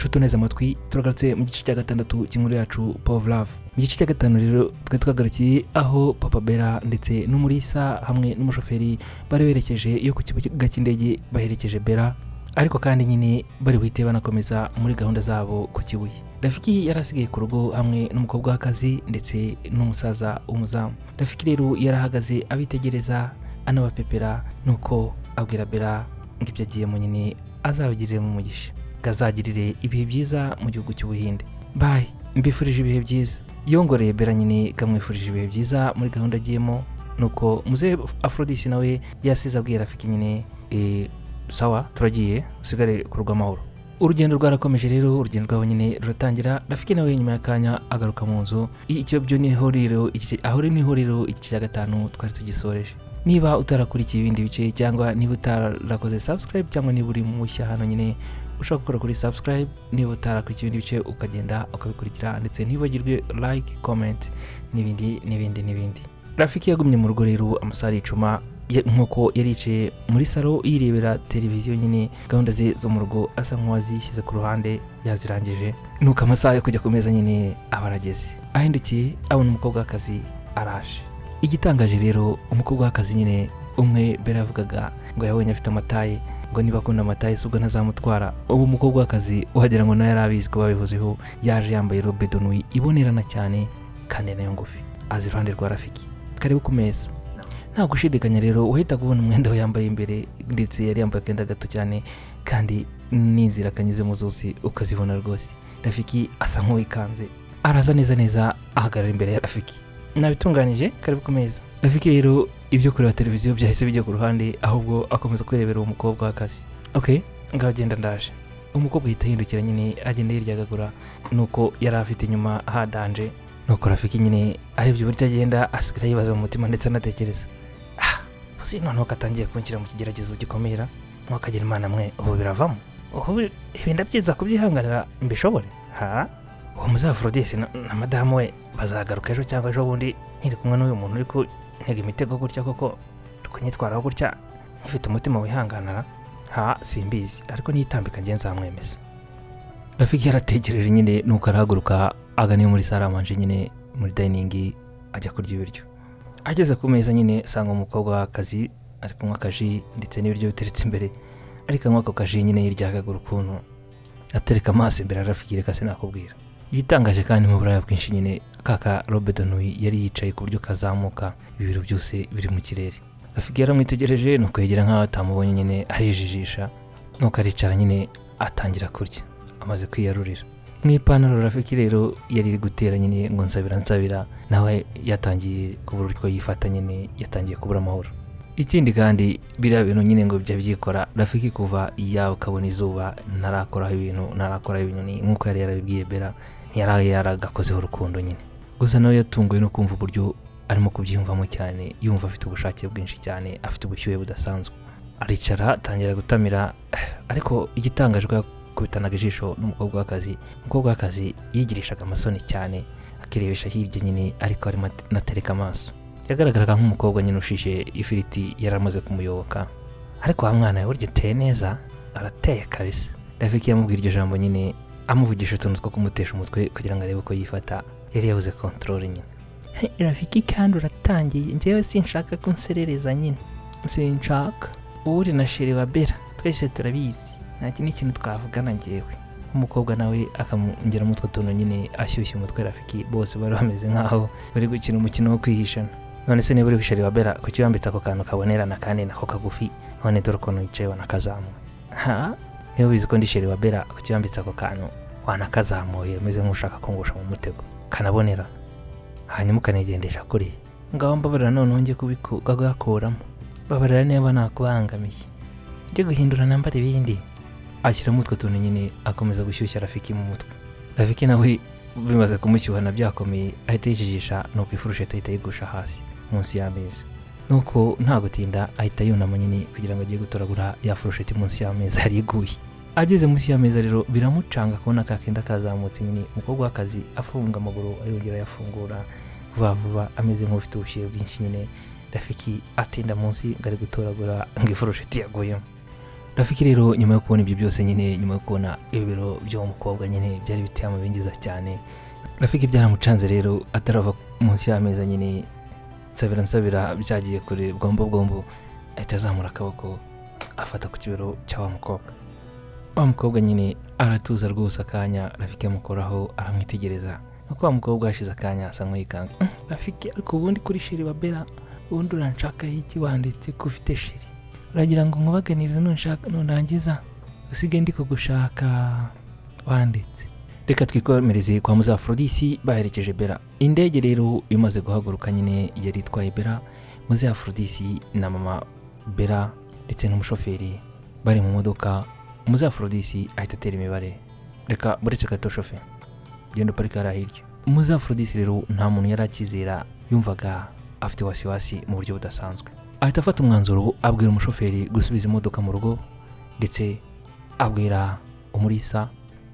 Nshuti neza amatwi, turagarutse mu gice cya gatandatu cy'inkuru yacu Power Love. Mu gice cya gatanu rero twari twagarukiye aho Papa Bella ndetse n'Umurisa hamwe n'umushoferi bari berekeje iyo ku kibuga cy'indege baherekeje Bella, ariko kandi nyine bari buhite banakomeza muri gahunda zabo ku Kibuye. Rafiki yari asigaye ku rugo hamwe n'umukobwa w'akazi ndetse n'umusaza w'umuzamu. Rafiki rero yarahagaze abitegereza, anabapepera, nuko abwira Bella ngo ibyo agiyemo nyine azabigiriremo umugisha, ngo azagirire ibihe byiza mu gihugu cy'Ubuhinde. "Bye, mbifurije ibihe byiza." Yongoreye Bella nyine kamwifurije ibihe byiza muri gahunda agiyemo. Nuko muzehe Aphrodis nawe yasize abwira Rafiki nyine, "Sawa, turagiye, usigare ku rugo amahoro." Urugendo rwarakomeje rero, urugendo rwabo nyine ruratangira. Rafiki nawe nyuma y'akanya agaruka mu nzu. Icyo byo niho rero aho niho rero igice cya gatanu twari tugisoreje. Niba utarakurikiye ibindi bice, cyangwa niba utarakoze subscribe, cyangwa niba uri mushya hano nyine, ushobora gukora kuri subscribe. Niba utarakurikiye ibindi bice, ukagenda ukabikurikira, ndetse ntibagirwe like, comment n'ibindi n'ibindi n'ibindi. Rafiki yagumye mu rugo rero amasaha aricuma, nk'uko yari yicaye muri salo yirebera televiziyo nyine, gahunda ze zo mu rugo asa nk'uwazishyize ku ruhande, yazirangije. Nuko amasaha yo kujya ku meza nyine aba arageze. Ahindukiye abona umukobwa w'akazi araje. Igitangaje rero, umukobwa w'akazi nyine umwe mbere yavugaga ngo yabonye afite amataye, ngo niba akunda amataye si ubwo ntazamutwara. Ubu umukobwa w'akazi wagira ngo nawe yari abizi ko babivuzeho. Yaje yambaye robe de nuit ibonerana cyane kandi nayo ngufi, aza iruhande rwa Rafiki, "Karibu ku meza." Nta gushidikanya rero uhita kubona umwenda we yambaye imbere, ndetse yari yambaye akenda gato cyane kandi n'inzira kanyuzemo zose ukazibona rwose. Rafiki asa nk'uwikanze. Araza neza neza ahagarara imbere ya Rafiki. "Nabitunganije, karibu ku meza." Rafiki rero ibyo kureba televiziyo byahise bijya ku ruhande, ahubwo akomeza kwirebera uwo mukobwa w'akazi. "Ok, ngaho genda, ndaje." Umukobwa ahita ahindukira nyine, agenda yiryagagura, nuko yari afite inyuma hadanje. Nuko Rafiki nyine arebye uburyo agenda, asigara yibaza mu mutima ndetse anatekereza: "Ah, uzi noneho ko atangiye kunshyira mu kigeragezo gikomera? Mwakagira Imana mwe, ubu biravamo? Ubu ibi ndabyiza kubyihanganira mbishobore? Ha, uwo muzehe Aphrodis na madamu we bazagaruka ejo cyangwa ejo bundi, nkiri kumwe n'uyu muntu uri kuntega imitego gutya? Koko kunyitwaraho gutya nkifite umutima wihanganara? Ha, simbizi, ariko niyitambika ngenzi nzamwemeza." Rafiki yaratekereje nyine, nuko arahaguruka agana iyo muri salle à manger nyine, muri dining, ajya kurya ibiryo. Ageze ku meza nyine, asanga umukobwa w'akazi ari kunywa akaji ndetse n'ibiryo biteretse imbere, ariko anywa ako kaji nyine yiryagagura ukuntu, atereka amaso imbere ya Rafiki. "Reka sinakubwira." Igitangaje kandi mu buraya bwinshi nyine, kaka robe de nuit yari yicaye ku buryo kazamuka, ibiro byose biri mu kirere. Rafiki yaramwitegereje, nuko yegera nk'aho atamubonye nyine, arijijisha, nuko aricara nyine atangira kurya amaze kwiyarurira mu ipantaro. Rafiki rero yari iri gutera nyine ngo "Nsabira, nsabira." Nawe yatangiye kubura uko yifata nyine, yatangiye kubura amahoro. Ikindi kandi, biriya bintu nyine ngo bijya byikora. Rafiki kuva yawe ukabona izuba ntarakoraho ibintu, ntarakoraho ibinyoni nk'uko yari yarabibwiye Bella, ntiyari yaragakozeho urukundo nyine. Gusa nawe yatunguwe no kumva uburyo arimo kubyiyumvamo cyane, yumva afite ubushake bwinshi cyane, afite ubushyuhe budasanzwe. Aricara atangira gutamira, ariko igitangaje ko yakubitanaga ijisho n'umukobwa w'akazi. Umukobwa w'akazi yigirishaga amasoni cyane, akirebesha hirya nyine, ariko arimo anatereka amaso. Yagaragaraga nk'umukobwa nyine ushishe ifiriti, yari amaze kumuyoboka. "Ariko wa mwana we, burya uteye neza, arateye kabisa." Rafiki yamubwira iryo jambo nyine, amuvugisha utuntu two kumutesha umutwe kugira ngo arebe uko yifata. Yari yabuze contrôle nyine. "Rafiki, kandi uratangiye. Njyewe sinshaka ko nserereza nyine, sinshaka. Uri na chéri wa Bella, twese turabizi, nta kindi kintu twavugana njyewe." Umukobwa nawe akamwongeramo utwo tuntu nyine, ashyushya umutwe Rafiki. Bose bari bameze nkaho bari gukina umukino wo kwihishana. "None se niba uri chéri wa Bella, kuki wambitse ako kantu kabonerana kandi nako kagufi? None dore ukuntu wicaye wanakazamuye. Ha, niba ubizi ko ndi chéri wa Bella, kuki wambitse ako kantu wanakazamuye, umeze nk'ushaka kungusha mu mutego, kanabonerana, hanyuma ukanigendesha kuri ngaho? Mbabarira noneho njye kubikugakuramo, babarira niba nakubangamiye, njye guhindura nambara ibindi." Ashyiramo utwo tuntu nyine, akomeza gushyushya Rafiki mu mutwe. Rafiki nawe bimaze kumushyuhana byakomeye, ahita yijijisha, nuko ifurusheti ahita ayigusha hasi munsi y'ameza. Nuko nta gutinda ahita yunama nyine kugira ngo ajye gutoragura ya furusheti munsi y'ameza yari iguye. Ageze munsi y'ameza rero, biramucanga kubona ka kenda kazamutse nyine, umukobwa w'akazi afunga amaguru, ayongera ayafungura vuba vuba, ameze nk'ufite ubushyuhe bwinshi nyine. Rafiki atinda munsi ngo ari gutoragura ngo ifurusheti yaguyemo. Rafiki rero nyuma yo kubona ibyo byose nyine, nyuma yo kubona ibibero by'uwo mukobwa nyine byari biteye amabengeza cyane, Rafiki byaramucanze rero, atarava munsi y'ameza nyine, nsabira nsabira byagiye kure, bwombo bwombo, ahita azamura akaboko afata ku kibero cya wa mukobwa. Wa mukobwa nyine aratuza rwose akanya Rafiki amukoraho, aramwitegereza. Nuko wa mukobwa hashize akanya asa nk'uwikanga: "Rafiki, ariko ubundi kuri chéri wa Bera, ubundi uranshakaho iki? Wanditse ko ufite chéri, uragira ngo nkubaganire, nunshaka nurangiza usige ndi kugushaka, wanditse." Reka twikomereze kwa Muzafrodisi baherekeje Bera. Indege rero imaze guhaguruka nyine yari itwaye Bera, Muzafrodisi na mama Bera ndetse n'umushoferi bari mu modoka. Muzafrodisi ahita atera imibare: "Reka, buretse gato, shoferi, genda uparike hariya hirya." Muzafrodisi rero nta muntu yari akizera, yumvaga afite wasiwasi mu buryo budasanzwe. Ahita afata umwanzuro, abwira umushoferi gusubiza imodoka mu rugo, ndetse abwira Umurisa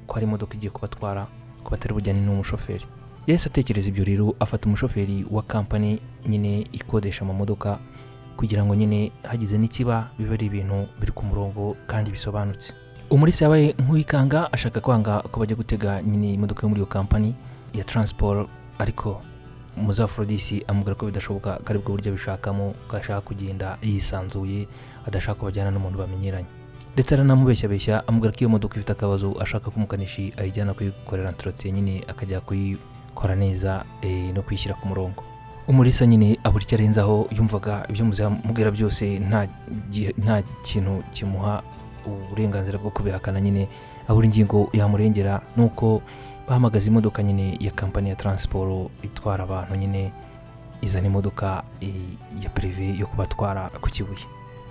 ko hari imodoka igiye kubatwara, ko batari bujyane n'umushoferi. Yahise atekereza ibyo rero, afata umushoferi wa kampani nyine ikodesha amamodoka, kugira ngo nyine hagize n'ikiba bibe ari ibintu biri ku murongo kandi bisobanutse. Umurisa yabaye nk'uwikanga, ashaka kwanga ko bajya gutega nyine imodoka yo muri iyo kampani ya transport, ariko Muzafrodisi amubwira ko bidashoboka, ko aribwo buryo abishakamo, ko ashaka kugenda yisanzuye, adashaka ko bajyana n'umuntu bamenyeranye. Ndetse aranamubeshyabeshya, amubwira ko iyo modoka ifite akabazo, ashaka ko umukanishi ayijyana kuyikorera entretien nyine, akajya kuyikora neza no kuyishyira ku murongo. Umurisa nyine abura icyo arenzaho, yumvaga ibyo mubwira byose nta kintu kimuha uburenganzira bwo kubihakana nyine, abura ingingo yamurengera. Nuko bahamagaza imodoka nyine ya kampani ya transport itwara abantu nyine, izana imodoka ya privé yo kubatwara ku Kibuye.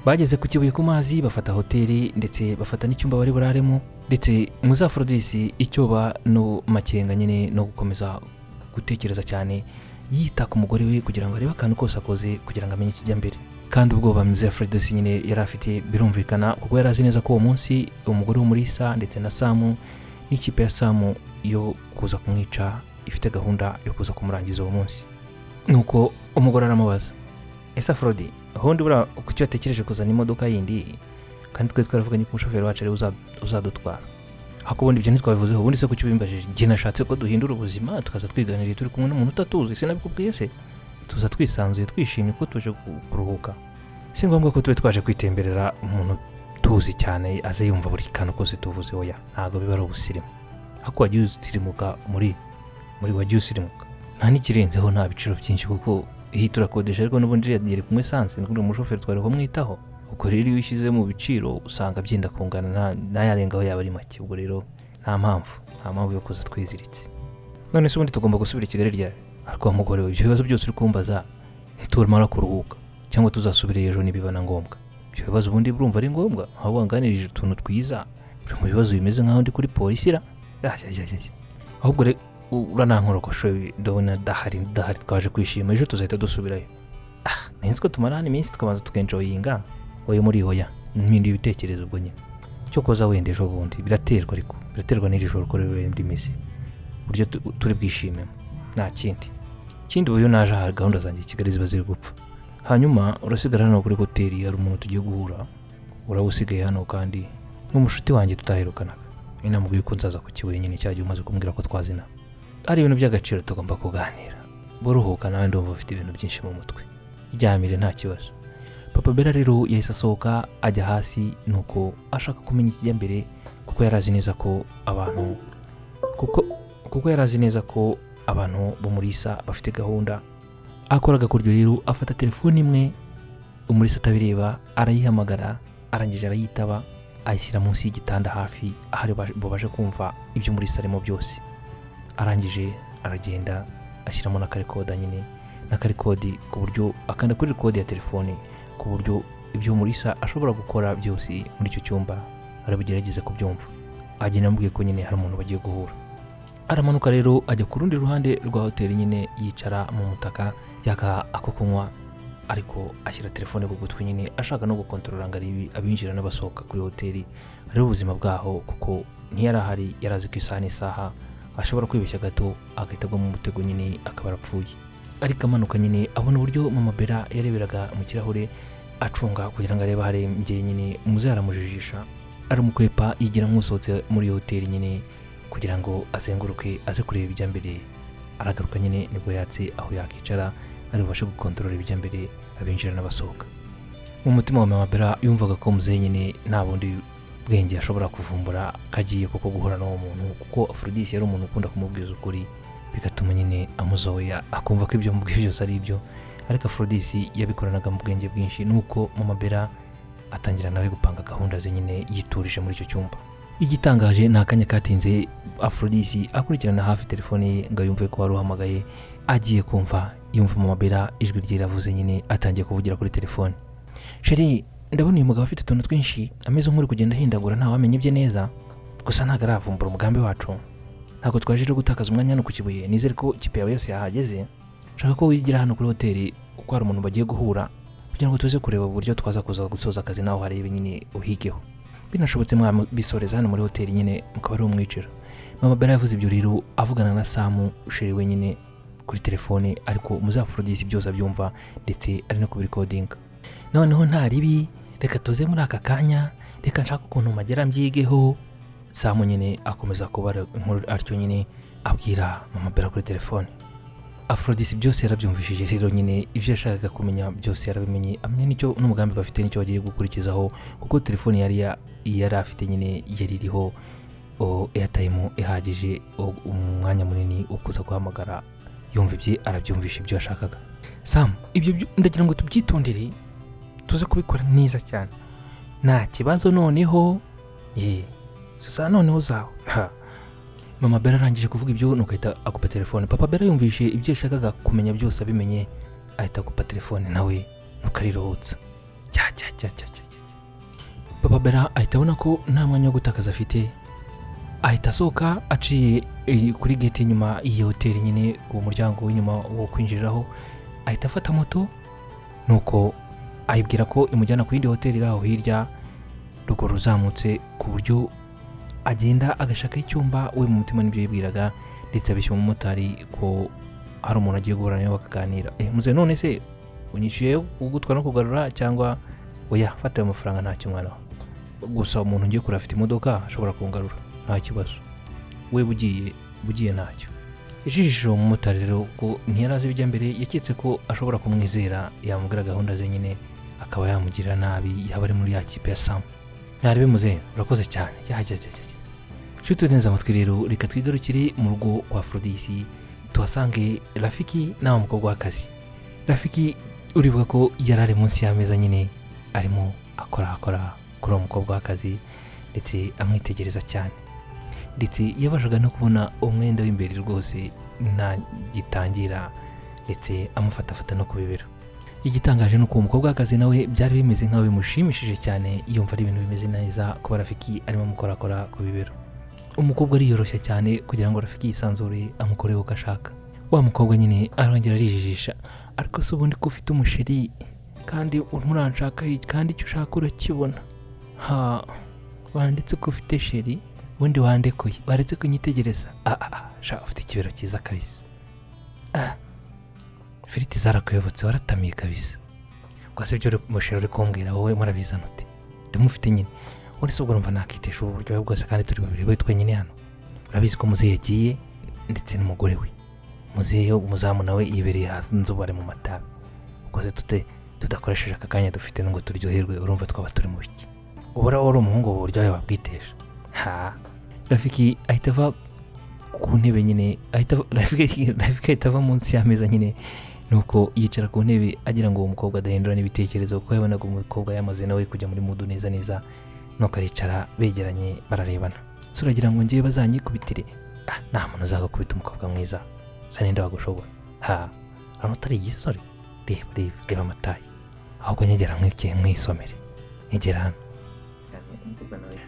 Bageze ku Kibuye ku mazi, bafata hoteli ndetse bafata n'icyumba bari buraremo. Ndetse Muzafrodisi icyoba no makenga nyine no gukomeza gutekereza cyane, yita ku mugore we kugira ngo arebe akantu kose akoze, kugira ngo amenye ikijya mbere. Kandi ubwoba Muzafrodisi nyine yari afite birumvikana, kuko yari azi neza ko uwo munsi umugore w'Umurisa ndetse na Samu n'ikipe ya Samu yo kuza kumwica ifite gahunda yo kuza kumurangiza uwo munsi. Nuko umugore aramubaza: "Ese Afrodi, ubundi buriya kuki watekereje kuzana imodoka yindi, kandi twe twaravuganye ko umushoferi wacu ariwe uzadutwara? Ariko ubundi ibyo ntitwabivuzeho. Ubundi se kuki ubimbajije?" "Njye nashatse ko duhindura ubuzima, tukaza twiganiriye turi kumwe n'umuntu utatuzi. Sinabikubwiye se? Tuza twisanzuye, twishimye ko tuje kuruhuka. Si ngombwa ko tube twaje kwitemberera umuntu tuzi cyane aze yumva buri kantu kose tuvuze. Oya, ntabwo biba ari ubusirimu. Ariko wagiye usirimuka muri wagiye usirimuka, nta n'ikirenzeho, nta biciro byinshi, kuko iyi turakodesha, ariko n'ubundi iriya yari kunywa esanse, n'ubundi umushoferi twari kumwitaho. Ubwo rero iyo ushyize mu biciro usanga byenda kungana, n'ayarengaho yaba ari make. Ubwo rero nta mpamvu yo kuza twiziritse. None se ubundi tugomba gusubira i Kigali ryari?" "Ariko wa mugore we, ibyo bibazo byose uri kumbaza, ntitumara kuruhuka cyangwa tuzasubire ejo nibiba na ngombwa. Ibyo bibazo ubundi urumva ari ngombwa? Aho wanganirije utuntu twiza, uri mu bibazo bimeze nk'aho ndi kuri polisi ra. Ya. Ahubwo uranankorokoshe, ndabona dahari dahari, twaje kwishima, ejo tuzahita dusubirayo. Ah, nzi ko tumara hano iminsi tukabanza tukenjoyinga. Oya, muri hoya mpinduye ibitekerezo. Ubwo nyine cyo koza wenda ejo bundi, biraterwa, ariko biraterwa n'iri joro uko riba rimeze, uburyo turi bwishimemo, nta kindi kindi. Ubu iyo naje aha, gahunda zanjye i Kigali ziba ziri gupfa. Hanyuma urasigara hano kuri hoteli, hari umuntu tugiye guhura, uraba usigaye hano, kandi ni umushuti wanjye tutaherukanaga. Nari namubwiye ko nzaza ku Kibuye nyine cya gihe umaze kumbwira ko twazina. Hari ibintu by'agaciro tugomba kuganira. Buruhuka nawe, ndumva ufite ibintu byinshi mu mutwe, iryamire, nta kibazo." Papa Bera rero yahise asohoka ajya hasi, nuko ashaka kumenya ikijya mbere, kuko yari azi neza ko abantu bo muri Isa bafite gahunda. Akora agakoryo rero, afata telefone imwe Umurisa atabireba, arayihamagara, arangije arayitaba, ayishyira munsi y'igitanda hafi ahari babashe kumva ibyo Umurisa arimo byose. Arangije aragenda ashyiramo n'akarekoda nyine, n'akarekodi, ku buryo akanda kuri record ya telefone, ku buryo ibyo Umurisa ashobora gukora byose muri icyo cyumba arabugerageza kubyumva. Agenda amubwiye ko nyine hari umuntu bagiye guhura. Aramanuka rero ajya ku rundi ruhande rwa hoteli nyine, yicara mu mutaka, yaka ako kunywa, ariko ashyira telefone ku gutwi nyine, ashaka no gukontorora ngo arebe abinjira n'abasohoka kuri hoteli, arebe ubuzima bwaho, kuko ntiyari ahari, yari azi ko isaha n'isaha ashobora kwibeshya gato agahita agwa mu mutego nyine akaba arapfuye. Ariko amanuka nyine abona uburyo mama Bera yareberaga mu kirahure. Acunga kugira ngo arebe aharengeye nyine. Muzehe aramujijisha, aramukwepa, yigira nk'usohotse muri iyo hoteli nyine kugira ngo azenguruke aze kureba ibijya mbere. Aragaruka nyine, nibwo yatse aho yakicara ari bubashe gukontorora ibijya mbere, abinjira n'abasohoka. Mu mutima wa Mama Bella yumvaga ko muzehe nyine nta bundi bwenge ashobora kuvumbura kagiye koko guhura n'uwo muntu, kuko Aphrodis yari umuntu ukunda kumubwiza ukuri, bigatuma nyine amuzoya, akumva ko ibyo mubwiye byose ari ibyo. Ariko Aphrodis yabikoranaga mu bwenge bwinshi. Nuko Mama Bella atangira nawe gupanga gahunda ze nyine yiturije muri icyo cyumba. Igitangaje, ni akanya katinze Aphrodis akurikirana hafi telefone ye ngo yumve ko wari uhamagaye. Agiye kumva yumva Mama Bella ijwi rye riravuze nyine, atangiye kuvugira kuri telefone: "Chéri, ndabona uyu mugabo afite utuntu twinshi, ameze nk'uri kugenda ahindagura, ntawamenya ibye neza. Gusa ntabwo aravumbura umugambi wacu. Ntabwo twaje rero gutakaza umwanya hano ku Kibuye. Nizere ko ikipe yawe yose yahageze. Nshaka ko wigira hano kuri hoteli kuko hari umuntu bagiye guhura, kugira ngo tuze kureba uburyo twaza kuza gusoza akazi nawe harebe nyine uhigeho. Binashobotse mwabisoreza hano muri hoteli nyine, mukaba ari umwicira." Mama Bella yavuze ibyo rero avugana na Samu chéri we nyine kuri telefone, ariko muzehe Aphrodis byose abyumva, ndetse ari no kubirikodinga. "Noneho nta ribi, reka tuze muri aka kanya, reka nshaka ukuntu magera mbyigeho." Samu nyine akomeza kubara inkuru atyo nyine, abwira Mama Bella kuri telefone. Aphrodis byose yarabyumvishije rero nyine, ibyo yashakaga kumenya byose yarabimenye, amenya n'icyo n'umugambi bafite n'icyo bagiye gukurikizaho, kuko telefone yari afite nyine yari iriho airtime ihagije, umwanya munini wo kuza guhamagara. Yumva ibye, arabyumvisha ibyo yashakaga. "Sam, ibyo ndagira ngo tubyitondere, tuze kubikora neza cyane." "Nta kibazo." Noneho ye za noneho zawe ha. Mama Bella arangije kuvuga ibyo, nuko ahita akupa telefone. Papa Bella yumvishe ibyo yashakaga kumenya byose abimenye, ahita akupa telefone nawe, nuko ariruhutsa cya cya cya cya cya. Papa Bella ahita abona ko nta mwanya wo gutakaza afite, ahita asohoka aciye kuri gate inyuma y'iyo hoteli nyine, ku muryango w'inyuma wo kwinjiriraho. Ahita afata moto, nuko ayibwira ko imujyana ku yindi hoteli iri aho hirya ruguru uzamutse, ku buryo agenda agashakaho icyumba. We mu mutima nibyo yibwiraga, ndetse abeshya umumotari ko hari umuntu agiye guhura nawe bakaganira. "Muze, none se unyishyuye kugutwara no kugarura cyangwa?" "Oya, fata ayo mafaranga, ntacyo mwana wa. Gusa umuntu ngiye kure afite imodoka, ashobora kungarura, nta kibazo. We bugiye bugiye, ntacyo." Yajijishije uwo mumotari rero ko ntiyari azi ibijya mbere, yaketse ko ashobora kumwizera, yamubwira gahunda ze nyine, akaba yamugirira nabi, yaba ari muri ya kipe ya Samu. "Ntarebe muzehe, urakoze cyane." Yajya jya jya. Nshuti neza amatwi rero, reka twigarukire mu rugo kwa Aphrodis, tuhasange Rafiki n'awa mukobwa w'akazi. Rafiki urivuga ko yari ari munsi y'ameza nyine, arimo akora akora kuri uwo mukobwa w'akazi, ndetse amwitegereza cyane, ndetse yabashaga no kubona umwenda w'imbere rwose ntagitangira, ndetse amufatafata no ku bibero. Igitangaje ni uko uwo mukobwa w'akazi nawe byari bimeze nk'aho bimushimishije cyane, yumva ari ibintu bimeze neza kuba Rafiki arimo amukorakora ku bibero. Umukobwa ariyoroshya cyane kugira ngo Rafiki yisanzure, amukoreho uko ashaka. Wa mukobwa nyine arongera arijijisha: "Ariko se ubundi ko ufite umusheri kandi nturanshaka, kandi icyo ushaka urakibona? Ha, wanditse ko ufite chéri, ubundi wandekuye, waretse kunyitegereza. Ah ah ah, sha ufite ikibero cyiza kabisa. Ah, ifiriti zarakuyobotse, waratamiye kabisa. Ubwo se ibyo musheri uri kumbwira wowe murabizana ute? Ndamufite nyine. Ubundi se ubwo urumva nakitesha ubu buryohe bwose kandi turi babiri, we twenyine hano? Urabizi ko muzehe yagiye ndetse n'umugore we. Muzehe umuzamu nawe yibereye hasi inzu, bari mu matabi. Ubwo se tute tudakoresheje aka kanya dufite ngo turyoherwe, urumva twaba turi mu biki? Ubura wari umuhungu, ubu buryohe wabwitesha?" Ha, Rafiki ahita ava ku ntebe nyine, ahita Rafiki ahita ava munsi y'ameza nyine, nuko yicara ku ntebe agira ngo uwo mukobwa adahindura n'ibitekerezo, kuko yabonaga umukobwa yamaze nawe kujya muri mood neza neza. Nuko aricara begeranye, bararebana. "Se uragira ngo njyewe bazanyikubitire?" "Ah, nta muntu uzagakubita umukobwa mwiza. Sa ninde wagushobora? Ha, urabona utari igisore? Reba, reba, reba amatayi. Ahubwo nyegera nkwisomere, nyegera hano."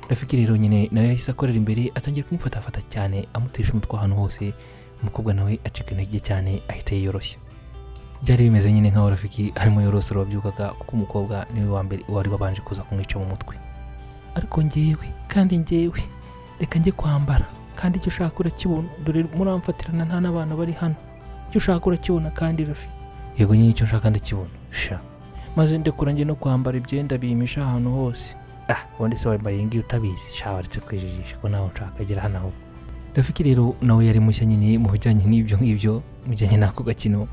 Rafiki rero nyine nawe yahise akorera imbere, atangira kumufatafata cyane, amutesha umutwe ahantu hose. Umukobwa nawe acika intege cyane, ahita yiyoroshya. Byari bimeze nyine nkaho Rafiki arimo yorosora wabyukaga, kuko umukobwa niwe wa mbere wari wabanje kuza kumwica mu mutwe. "Ariko njyewe kandi, njyewe reka njye kwambara, kandi icyo ushaka urakibona. Dore muramfatirana, nta n'abantu bari hano. Icyo ushaka urakibona kandi, Rafi." "Yego nyine, icyo nshaka ndakibona sha." Maze ndekura njye no kwambara ibyenda bimisha ahantu hose. Ah, ubundi se wambaye iyi ngiyi utabizi? Sha, waretse kwijijisha ko nawe nshaka agera hano ahubwo. Rafiki rero nawe yari mushya nyine mu bijyanye n'ibyo ngibyo, mu bijyanye n'ako gakino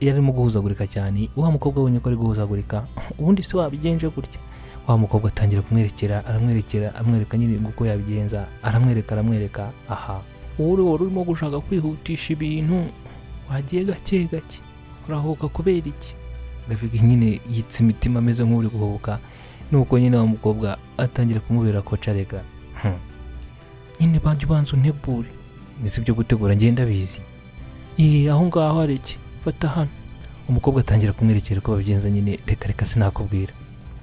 yari arimo guhuzagurika cyane. Wa mukobwa abonye ko ari guhuzagurika, ubundi se wabigenje gutya? Wa mukobwa atangira kumwerekera, aramwerekera, amwereka nyine uko yabigenza, aramwereka, aramwereka. Aha wowe wari urimo gushaka kwihutisha ibintu, wagiye gake gake, urahuka kubera iki? Rafiki nyine yitsa imitima ameze nk'uri guhubuka. Nuko nyine wa mukobwa atangira kumubera koca, rega nyine bajya ubanza untegure, ndetse ibyo gutegura ngenda bizi. Aho ngaho hari iki? Fata hano. Umukobwa atangira kumwerekera uko babigenza nyine. Reka reka, sinakubwira.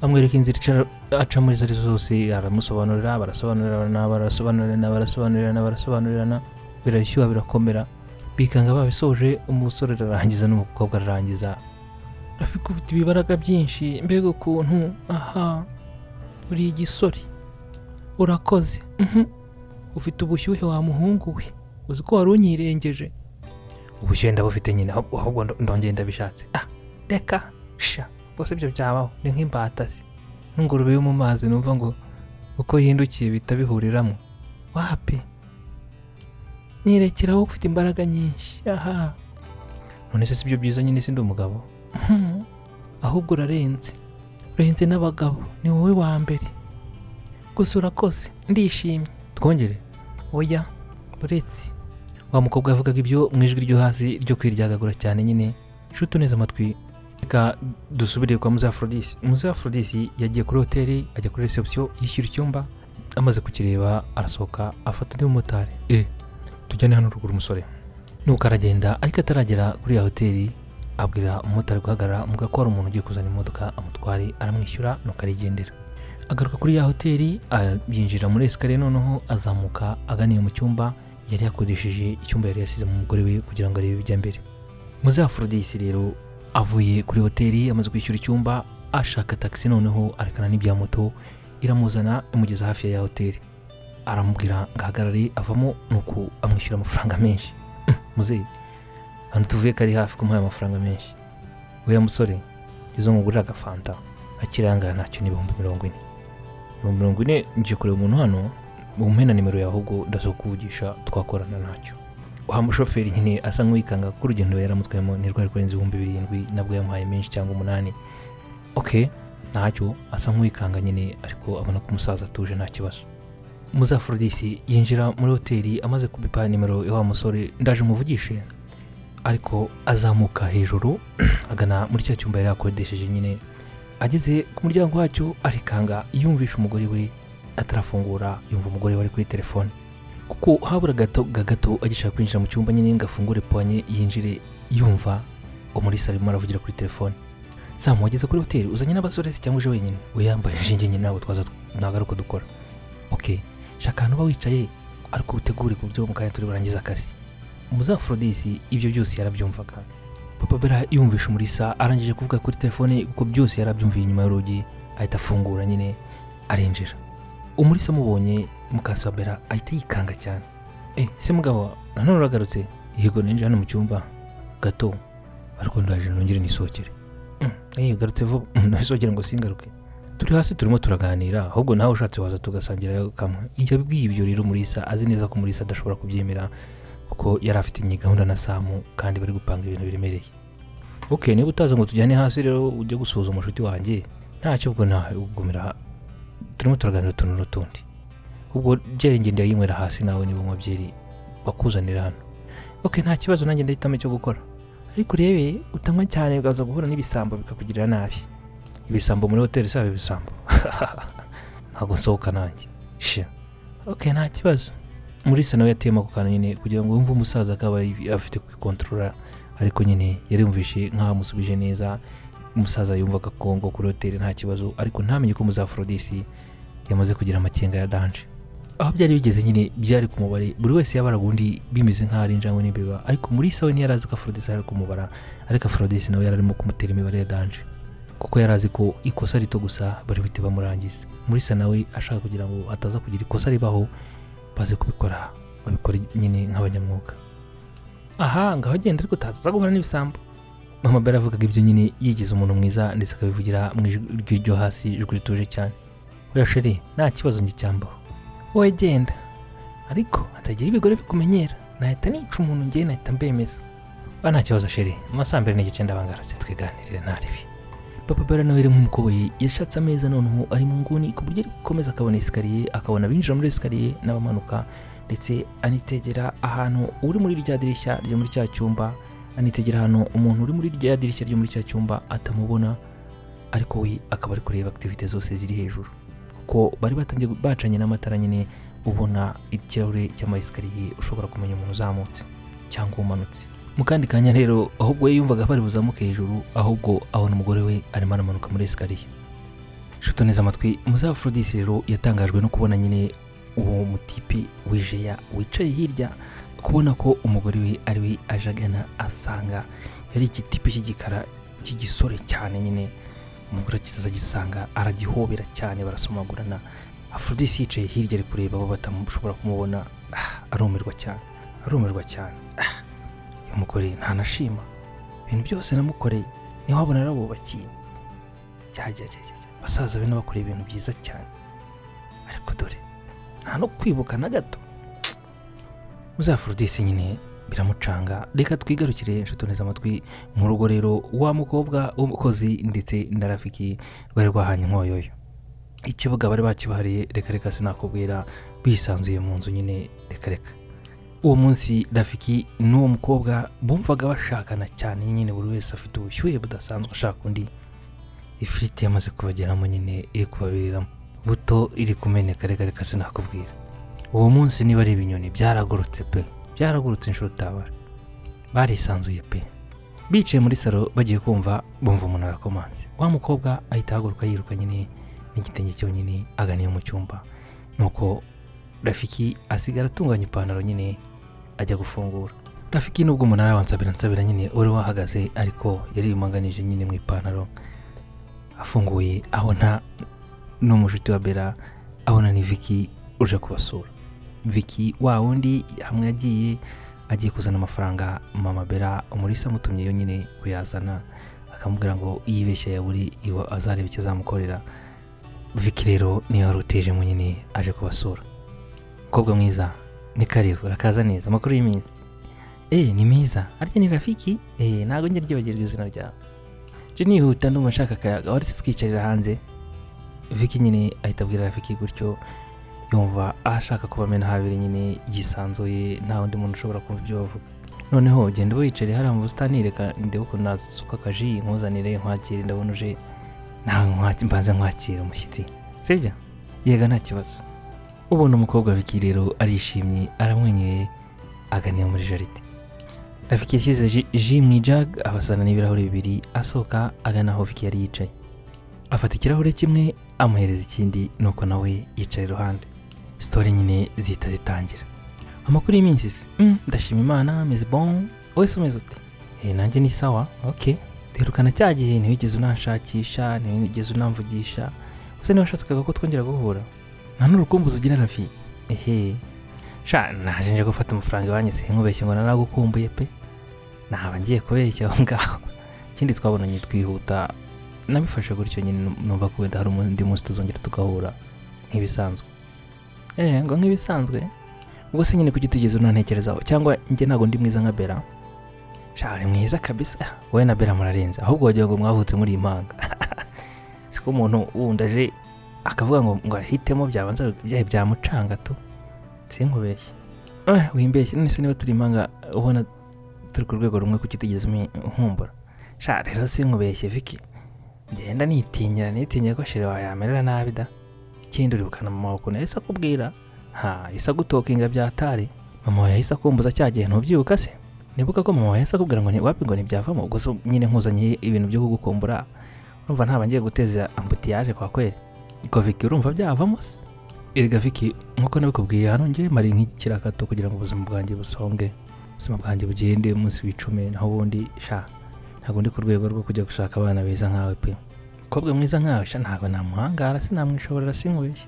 Amwereka inzira aca muri izo arizo zose, aramusobanurira, barasobanurirana, barasobanurirana, barasobanurirana, barasobanurirana, birashyuha birakomera, bikanga babisoje. Umusore ararangiza n'umukobwa ararangiza. Rafiki, ufite ibibaraga byinshi, mbega ukuntu! Aha uri igisore, urakoze. Ufite ubushyuhe wa muhungu we, uzi ko wari unyirengeje? Ubushyuhe ndabufite nyine, ahubwo ndongeye ndabishatse. Ah, reka sha, bose ibyo byabaho ni nk'imbata se, nk'ingurube yo mu mazi, numva ngo uko yihindukiye bihita bihuriramo. Wapi, nyirekeraho, ufite imbaraga nyinshi. Aha none se si byo byiza nyine? Si ndi umugabo? Ahubwo urarenze, urenze n'abagabo, ni wowe wa mbere. Gusa urakoze, ndishimye. Twongere? Oya, uretse. Wa mukobwa yavugaga ibyo mu ijwi ryo hasi ryo kwiryagagura cyane nyine. Nshuti uneze amatwi, reka dusubire kwa Muzehe Aphrodis. Muzehe Aphrodis yagiye kuri hoteli, ajya kuri reception, yishyura icyumba. Amaze kukireba arasohoka, afata undi mumotari, tujyane hano ruguru umusore. Nuko aragenda, ariko ataragera kuri ya hoteli abwira umumotari guhagarara, amubwira ko hari umuntu ugiye kuzana imodoka amutware, aramwishyura, nuko arigendera. Agaruka kuri ya hoteli, yinjira muri escalier, noneho azamuka aganiye mu cyumba yari yakodesheje, icyumba yari yasize mu mugore we kugira ngo arebe ibijya mbere. Muzehe Aphrodis rero avuye kuri hoteli, amaze kwishyura icyumba, ashaka taxi, noneho arekana n'ibya moto, iramuzana imugeza hafi ya hoteli. Aramubwira ngo ahagarare, avamo, nuko amwishyura amafaranga menshi. Muzehe, hano tuvuye kari hafi, kumuha amafaranga menshi? Oya musore, izo nkugurira agafanta akiranga ntacyo, ni 40,000. 40,000 ngiye kureba umuntu hano, umpe na nimero yawe ahubwo ndaza kukuvugisha twakorana ntacyo. Wa mushoferi nyine asa nk'uwikanga kuko urugendo yaramutwayemo ntirwari kurenza 7,000, nabwo yamuhaye menshi, cyangwa 8. Ok, ntacyo, asa nk'uwikanga nyine, ariko abona ko umusaza atuje, nta kibazo. Muzehe Aphrodis yinjira muri hoteli, amaze kubipa nimero ya wa musore, ndaje umuvugishe. Ariko azamuka hejuru agana muri cya cyumba yari yakodesheje nyine. Ageze ku muryango wacyo arikanga, yumvisha umugore we atarafungura, yumva umugore we ari kuri telefone, kuko habura gato gato agishaka kwinjira mu cyumba nyine ngo afungure poignée yinjire, yumva Umulisa arimo aravugira kuri telefone. Samu, wageze kuri hoteli? Uzanye n'abasore se cyangwa uje wenyine? We yambaye inshinge nyine, ntabwo twaza, ntabwo ari uko dukora. Ok, shaka ahantu uba wicaye, ariko utegure ku buryo mu kanya turi burangize akazi. Muzehe Aphrodis ibyo byose yarabyumvaga. Papa Bella yumvisha Umulisa arangije kuvuga kuri telefone, kuko byose yarabyumviye inyuma y'urugi, ahita afungura nyine arinjira. Umulisa amubonye, mukasi wa Bella, ahita yikanga cyane. Se mugabo, nanone uragarutse? Yego, ninjira hano mu cyumba gato, ariko ndaje nongere nisohokere. Ugarutse vuba. Nisohokere ngo singaruke, turi hasi turimo turaganira, ahubwo nawe ushatse waza tugasangira kamwe. Yabwiye ibyo rero Mulisa azi neza ko Mulisa adashobora kubyemera, kuko yari afitanye gahunda na Samu kandi bari gupanga ibintu biremereye. Ok, niba utaza ngo tujyane hasi rero ujye gusuhuza umushuti wanjye, ntacyo, ubwo nawe ugumira, turimo turaganira utuntu n'utundi. Ubwo byeri ngende yinywera hasi, nawe niba unywa byeri bakuzanira hano. Ok, nta kibazo, nanjye ndahitamo icyo gukora, ariko urebe utanywa cyane ukaza guhura n'ibisambo bikakugirira nabi. Ibisambo muri hoteli? Saba ibisambo, ntabwo nsohoka nanjye sha. Ok, nta kibazo. Mulisa nawe yateyemo ako kantu nyine kugira ngo yumve umusaza akaba afite kwikontorora, ariko nyine yariyumvishe nk'aho amusubije neza. Umusaza yumvaga ko ngo kuri hoteli nta kibazo, ariko ntamenye ko Muzehe Aphrodis yamaze kugira amakenga ya danger. Aho byari bigeze nyine byari ku mubare, buri wese yabaraga undi, bimeze nk'aho ari injangwe n'imbeba. Ariko Mulisa we ntiyari azi ko Aphrodis ari kumubara, ariko Aphrodis nawe yari arimo kumutera imibare ya danger, kuko yari azi ko ikosa rito gusa bari buhite bamurangiza. Mulisa nawe ashaka kugira ngo ataza kugira ikosa ribaho, baze kubikora, babikora nyine nk'abanyamwuga. Aha ngaho agenda, ariko utaza guhura n'ibisambo. Mama Bella avugaga ibyo nyine yigize umuntu mwiza, ndetse akabivugira mu ijwi ryo hasi, ijwi rituje cyane. Oya chérie, nta kibazo njye cyambaho, wowe genda, ariko hatagira ibigore bikumenyera, nahita nica umuntu, ngewe nahita mbemeza. Oya, nta kibazo chérie, mu masaha 2:30 ndabangarase, twiganirire ntaribi. Papa Bella nawe rero nk'umukoboyi yashatse ameza, noneho ari mu nguni ku buryo ari gukomeza akabona escalier, akabona abinjira muri escalier n'abamanuka, ndetse anitegera ahantu uri muri rya dirishya ryo muri cya cyumba, anitegera ahantu umuntu uri muri rya dirishya ryo muri cya cyumba atamubona, ariko we akaba ari kureba activité zose ziri hejuru, kuko bari batangiye bacanye n'amatara nyine, ubona ikirahure cy'ama escalier, ushobora kumenya umuntu uzamutse cyangwa umanutse. Mu kandi kanya rero, ahubwo we yumvaga bari buzamuke hejuru, ahubwo abona umugore we arimo aramanuka muri escalier. Nshuti neza amatwi, Muzafrodisi rero yatangajwe no kubona nyine uwo mutipe wijeya wicaye hirya, kubona ko umugore we ari we aje agana, asanga yari igitipe cy'igikara cy'igisore cyane nyine. Umugore akizaza agisanga aragihobera cyane, barasomagurana. Afrodisi yicaye hirya ari kureba abo batamushobora kumubona. Arumirwa cyane, arumirwa cyane. Uyu mugore ntanashima ibintu byose namukoreye, niho wabona narabubakiye, cyajya basaza be n'abakoreye ibintu byiza cyane, ariko dore nta no kwibuka na gato. Muzafrodisi nyine biramucanga. Reka twigarukire, inshuti neza amatwi, mu rugo rero wa mukobwa w'umukozi ndetse na Rafiki rwari rwahanye inkoyoyo, ikibuga bari bakibahariye. Reka reka, sinakubwira, bisanzuye mu nzu nyine, reka reka. Uwo munsi Rafiki n'uwo mukobwa bumvaga bashakana cyane nyine, buri wese afite ubushyuhe budasanzwe ashaka undi. Ifiriti yamaze kubageramo nyine, iri kubabiriramo, buto iri kumeneka. Reka reka, sinakubwira, uwo munsi niba ari ibinyoni byaragurutse pe, byaragurutse inshuro utabara, barisanzuye pe. Bicaye muri salo bagiye kumva bumva umuntu arakomanze. Wa mukobwa ahita ahaguruka yiruka nyine n'igitenge cyonyine, agana iyo mu cyumba. Nuko Rafiki asigara atunganya ipantaro nyine, ajya gufungura. Rafiki nubwo umunara wa nsabira nsabira nyine wari wahagaze, ariko yari yumanganije nyine mu ipantaro. Afunguye abona n'umushuti wa Bella, abona ni Vicky uje kubasura. Vicky wa wundi hamwe yagiye agiye kuzana amafaranga mama Bella Umurisa amutumye yonyine kuyazana, akamubwira ngo yibeshya yaburi iwe azareba icyo azamukorera. Vicky rero niyo wari utejemo nyine aje kubasura. Mukobwa mwiza, ni karibu, urakaza neza, amakuru y'iminsi? Ni meza. Arya ni Rafiki? Ntabwo njya ryibagirwa izina ryawe. Je nihuta, ndumva nshaka akayaga, waretse twicarira hanze. Vicky nyine ahita abwira Rafiki gutyo, yumva ashaka kubamena habiri nyine yisanzuye, nta wundi muntu ushobora kumva ibyo bavuga. Noneho genda ube wicariye hariya mu busitani, reka ndebe ukuntu nasuka akaji nkuzanire nkwakire, ndabona uje mbanze nkwakira umushyitsi, sibyo? Yega, nta kibazo. Ubona umukobwa Vicky rero arishimye, aramwenyuye, aganiye muri jardin. Rafiki yashyize jus mu ijug, abasana n'ibirahuri bibiri, asohoka agana aho Vicky yari yicaye, afata ikirahure kimwe amuhereza ikindi, nuko nawe yicara iruhande. Story nyine zihita zitangira. Amakuru y'iminsi se? Ndashima Imana, meze bon, wowe se umeze ute? Nanjye ni sawa. Ok, duherukana cya gihe ntiwigeze unanshakisha, ntiwigeze unamvugisha, gusa niba washakaga ko twongera guhura, nta n'urukumbuzi ugira Rafi? Ehe sha, naje nje gufata amafaranga iwanyu, sinkubeshye ngo naragukumbuye pe, naba ngiye kubeshya aho ngaho. Ikindi twabonanye twihuta, nabifashe gutyo nyine, numva ko wenda hari undi munsi tuzongera tugahura nk'ibisanzwe. Ngo nk'ibisanzwe? Ubwo se nyine kuki utigeze unantekerezaho? Cyangwa njye ntabwo ndi mwiza nka Bella? Sha, uri mwiza kabisa, wowe na Bella murarenze, ahubwo wagira ngo mwavutse muri impanga. Siko umuntu wundi aje akavuga ngo ahitemo, byabanza byahe byamucanga tu, sinkubeshye. Wimbeshye, none se niba turi impanga, ubona turi ku rwego rumwe, kuki utigeze unkumbura? Sha rero sinkubeshye Vicky, ngenda nitinyira, nitinyira ko chéri wawe yamerera nabi da. Ikindi uribukana mama wawe ukuntu yahise akubwira, ha yahise agutokinga byatari, mama wawe yahise akumbuza cya gihe, ntubyibuka se? Nibuka ko mama wawe yahise akubwira ngo wapi, ngo ntibyavamo. Ubwo se nyine nkuzanye ibintu byo kugukumbura, urumva ntaba ngiye guteza embouteillage kwa kweri? Ko Vicky, urumva byavamo se? Erega Vicky, nkuko nabikubwiye hano, njye mari nk'ikirakato kugira ngo ubuzima bwanjye busonge, ubuzima bwanjye bugende umunsi w'icume, naho ubundi sha ntabwo ndi ku rwego rwo kujya gushaka abana beza nkawe pe. Umukobwa mwiza nkawe sha ntabwo namuhangara, sinamwishoborera, sinkubeshye.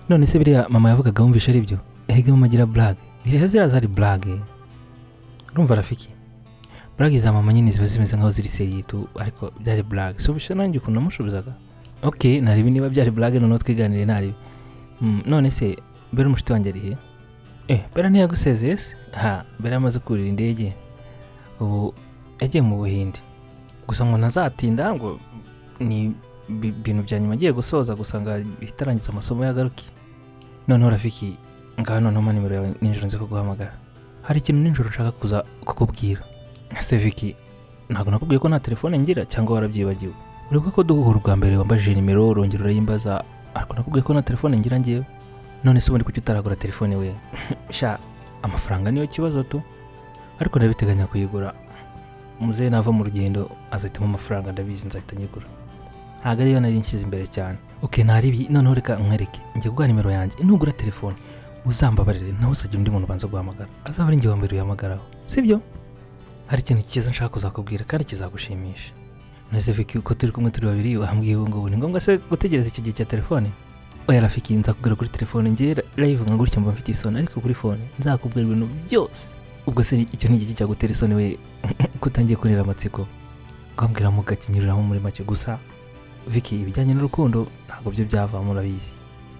None se biriya mama yavugaga wumvishe ari byo? Erega mama agira blague, biriya ziriya zari blague. Urumva Rafiki, Blague za mama nyine ziba zimeze nkaho ziri sérieux tu, ariko byari blague. So bisha nanjye ukuntu namushubizaga. Ok, naribi niba byari blague, noneho twiganire naribi. None se Bera umushuti wanjye ari he? Bera ntiyagusezeye se? Ha, Bera yamaze kurira indege, ubu yagiye mu Buhinde, gusa ngo ntazatinda, ngo ni ibintu bya nyuma agiye gusoza gusa, ngo ahite arangiza amasomo yagaruke. Noneho Rafiki, ngaho noneho mpa nimero yawe, nijoro nzi kuguhamagara, hari ikintu nijoro nshaka kuza kukubwira. Ese Viki, ntabwo nakubwiye ko nta telefone ngira, cyangwa warabyibagiwe? Uribuka ko duhura ubwa mbere wambajije nimero, urongera urayimbaza, ariko nakubwiye ko nta telefone ngira ngewe. None se ubundi kuki utaragura telefone we? Sha, amafaranga niyo kibazo tu, ariko ndabiteganya kuyigura. Muzehe nava mu rugendo azahitamo amafaranga, ndabizi nzahita nyigura. Ntabwo ariyo nari nshyize imbere cyane. Ok, ntaribi. Noneho reka nkwereke, njye kuguha nimero yanjye, nugura telefone uzambabarire nawe uzagira undi muntu ubanza guhamagara, azaba ari njye wa mbere uyahamagaraho, sibyo? Hari ikintu cyiza nshaka kuzakubwira kandi kizagushimisha. None Vicky, uko turi kumwe turi babiri wambwiye ubu ngubu, ni ngombwa se gutegereza icyo gihe cya telefone? Oya Rafiki, nzakubwira kuri telefone. Njye live nka gutya mba mfite isoni, ariko kuri phone nzakubwira ibintu byose. Ubwo se icyo ni igiki cyagutera isoni we, ko utangiye kurira amatsiko? Ngambwira mugakinyuriramo muri make gusa. Vicky, ibijyanye n'urukundo ntabwo byo byavamo, urabizi,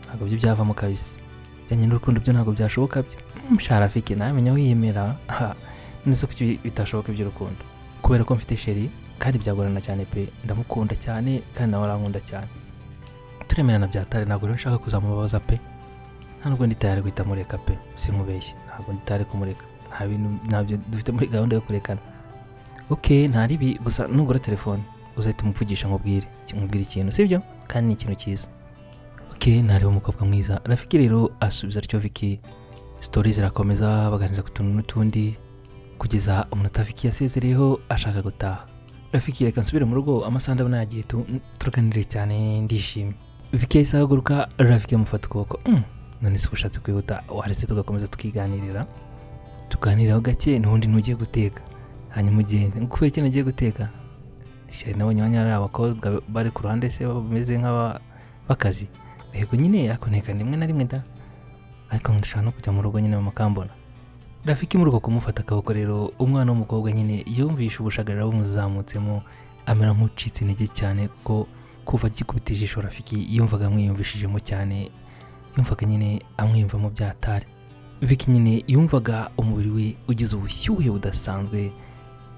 ntabwo byo byavamo kabisa. Ibijyanye n'urukundo byo ntabwo byashoboka byo. Sha Rafiki, nawe menya wiyemera. Ha, none se kuki bitashoboka iby'urukundo? Kubera ko mfite chérie kandi byagorana cyane pe. Ndamukunda cyane kandi nawe arankunda cyane, turemerana byatare. Ntabwo rero nshaka kuzamubabaza pe, nta nubwo ndi tayari guhita mureka pe, sinkubeshye, ntabwo ndi tayari kumureka. Nta bintu ntabyo dufite muri gahunda yo kurekana. Ok, nta ribi, gusa nugura telefone uzahita umuvugisha, nkubwire ikintu, sibyo? Kandi ni ikintu cyiza. Ok, ntareba umukobwa mwiza. Rafiki rero asubiza atyo Vicky, story zirakomeza, baganira ku tuntu n'utundi kugeza umunota Vicky yasezereyeho ashaka gutaha. Rafiki, reka nsubire mu rugo, amasaha ndabona yagiye, turaganiriye cyane ndishimye. Vicky yahise ahaguruka, Rafiki amufata ukuboko. None se ushatse kwihuta? Waretse tugakomeza tukiganirira, tuganiraho gake, n'ubundi ntugiye guteka, hanyuma ugende. Kubera iki nagiye guteka? Shyari nabonye iwanyu hari abakobwa bari ku ruhande se bameze nk'aba b'akazi. Yego nyine, ariko nteka rimwe na rimwe da, ariko ndashaka no kujya mu rugo nyine mama akambona. Rafiki muri uko kumufata akaboko rero, umwana w'umukobwa nyine yumvishe ubushagarira bumuzamutsemo, amera nk'ucitse intege cyane, kuko kuva agikubita ijisho Rafiki yumvaga amwiyumvishijemo cyane, yumvaga nyine amwiyumvamo byatari. Vicky nyine yumvaga umubiri we ugize ubushyuhe budasanzwe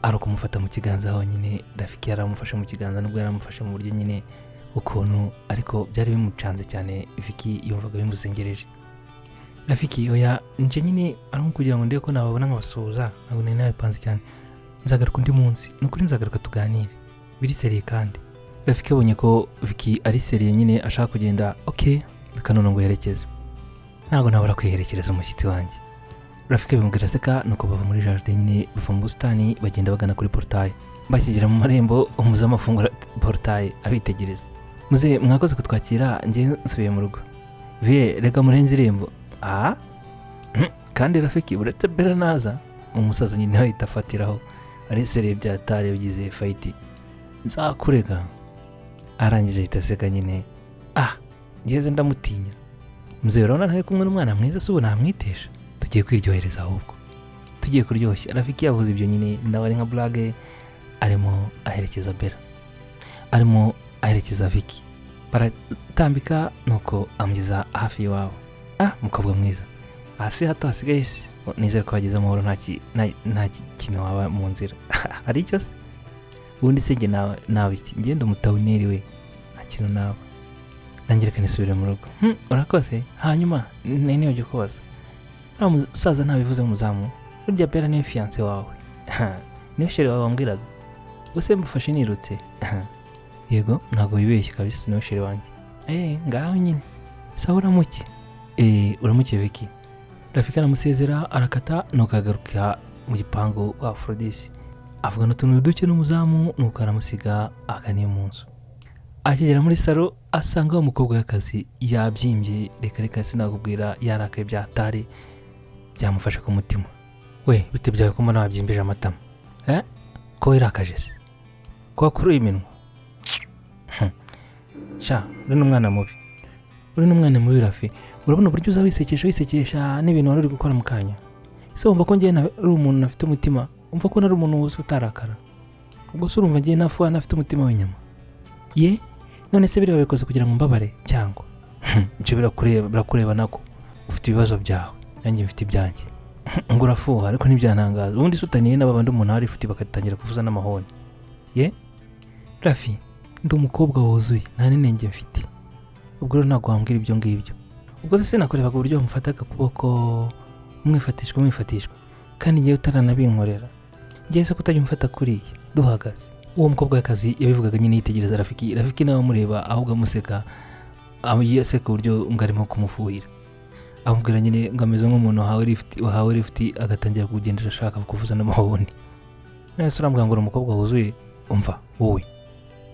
ari ukumufata mu kiganza honyine. Rafiki yaramufashe mu kiganza, nubwo yaramufashe mu buryo nyine ukuntu, ariko byari bimucanze cyane. Vicky yumvaga bimuzengereje. Rafiki, oya, nje nyine ari nko kugira ngo ndebe ko nababona nkabasuhuza, ntabwo nari nabipanze cyane, nzagaruka undi munsi, ni ukuri nzagaruka tuganire biri sérieux. Kandi Rafiki abonye ko Vicky ari sérieux nyine ashaka kugenda. Ok, reka none ngo yerekeze, ntabwo nabura kwiherekereza umushyitsi wanjye. Rafiki bimubwira aseka, nuko bava muri jardin nyine, bava mu busitani, bagenda bagana kuri portail. Bakigera mu marembo, umuzamu afungura portail abitegereza. Muze, mwakoze kutwakira, njye nsubiye mu rugo. Vie, reka murenze irembo. Ah, kandi Rafiki, uretse Bera naza, umusaza nyine ahita afatiraho ari sérieux byatari bigize fight, nzakurega. Arangije ahita aseka nyine. Ah, ngeze ndamutinya muzehe, urabona ntari kumwe n'umwana mwiza se ubu namwitesha? Tugiye kwiryohereza ahubwo, tugiye kuryoshya. Rafiki yavuze ibyo nyine nawe ari nka blague, arimo aherekeza Bera, arimo aherekeza Vicky, baratambika nuko amugeza hafi y'iwabo. Ah, mukobwa mwiza, hasi hato hasigaye se, nizere ko wageze amahoro, nta kintu waba mu nzira. Hari icyo se ubundi se njye nawe iki? Ngenda umutawuneri we, nta kintu naba nanjye, reka nisubire mu rugo. Urakoze. Hanyuma nari nibagiwe kubaza, uriya musaza ntabivuze umuzamu, burya Bera niwe fiancé wawe, niwe chéri wawe wambwiraga? Gusa mufashe nirutse. Yego, ntabwo wibeshye kabisa, niwe chéri wanjye. Ngaho nyine sawa, uramuke. Uramuke Vicky. Rafiki aramusezera arakata, nuko agaruka mu gipangu wa Aphrodis, avugana utuntu duke n'umuzamu, nuko aramusiga akaniye mu nzu. Akigera muri salo asanga wa mukobwa w'akazi yabyimbye. Reka reka, sinakubwira, yarakaye byatari byamufashe ku mutima. We, bite byawe ko mbona wabyimbije amatama? Ko wirakaje se, ko wakuruye iminwa? Sha, uri n'umwana mubi, uri n'umwana mubi Rafi. Urabona uburyo uza wisekesha wisekesha n'ibintu wari uri gukora mu kanya? Ese wumva ko njyewe ari umuntu afite umutima? Umva ko nari umuntu wese utarakara. Ubwo se urumva ngiye nafuha ntafite umutima w'inyama? Ye, none se biriya babikoze kugira ngo mbabare cyangwa? Ibyo birakureba, birakureba nako. Ufite ibibazo byawe, nanjye mfite ibyanjye. Ngo urafuha, ariko ntibyantangaza. Ubundi se utaniye n'abandi umuntu hari ifite bagatangira kuvuza n'amahoni. Ye, Rafi, ndi umukobwa wuzuye, nta n'inenge mfite. Ubwo rero ntabwo wambwira ibyo ngibyo. Ubwo se sinakurebaga uburyo wamufataga akaboko, umwifatishwa umwifatishwa, kandi ngewe utaranabinkorera. Ngewe se kutajya umfata kuriya duhagaze? Uwo mukobwa w'akazi yabivugaga nyine yitegereza Rafiki. Rafiki nawe amureba, ahubwo amuseka, aseka uburyo ngo arimo kumufuhira, amubwira nyine ngo ameze nk'umuntu wahawe lift, wahawe lift agatangira kugendera ashaka kuvuza n'amahoni. None se urambwira ngo uri umukobwa wuzuye? Umva wowe,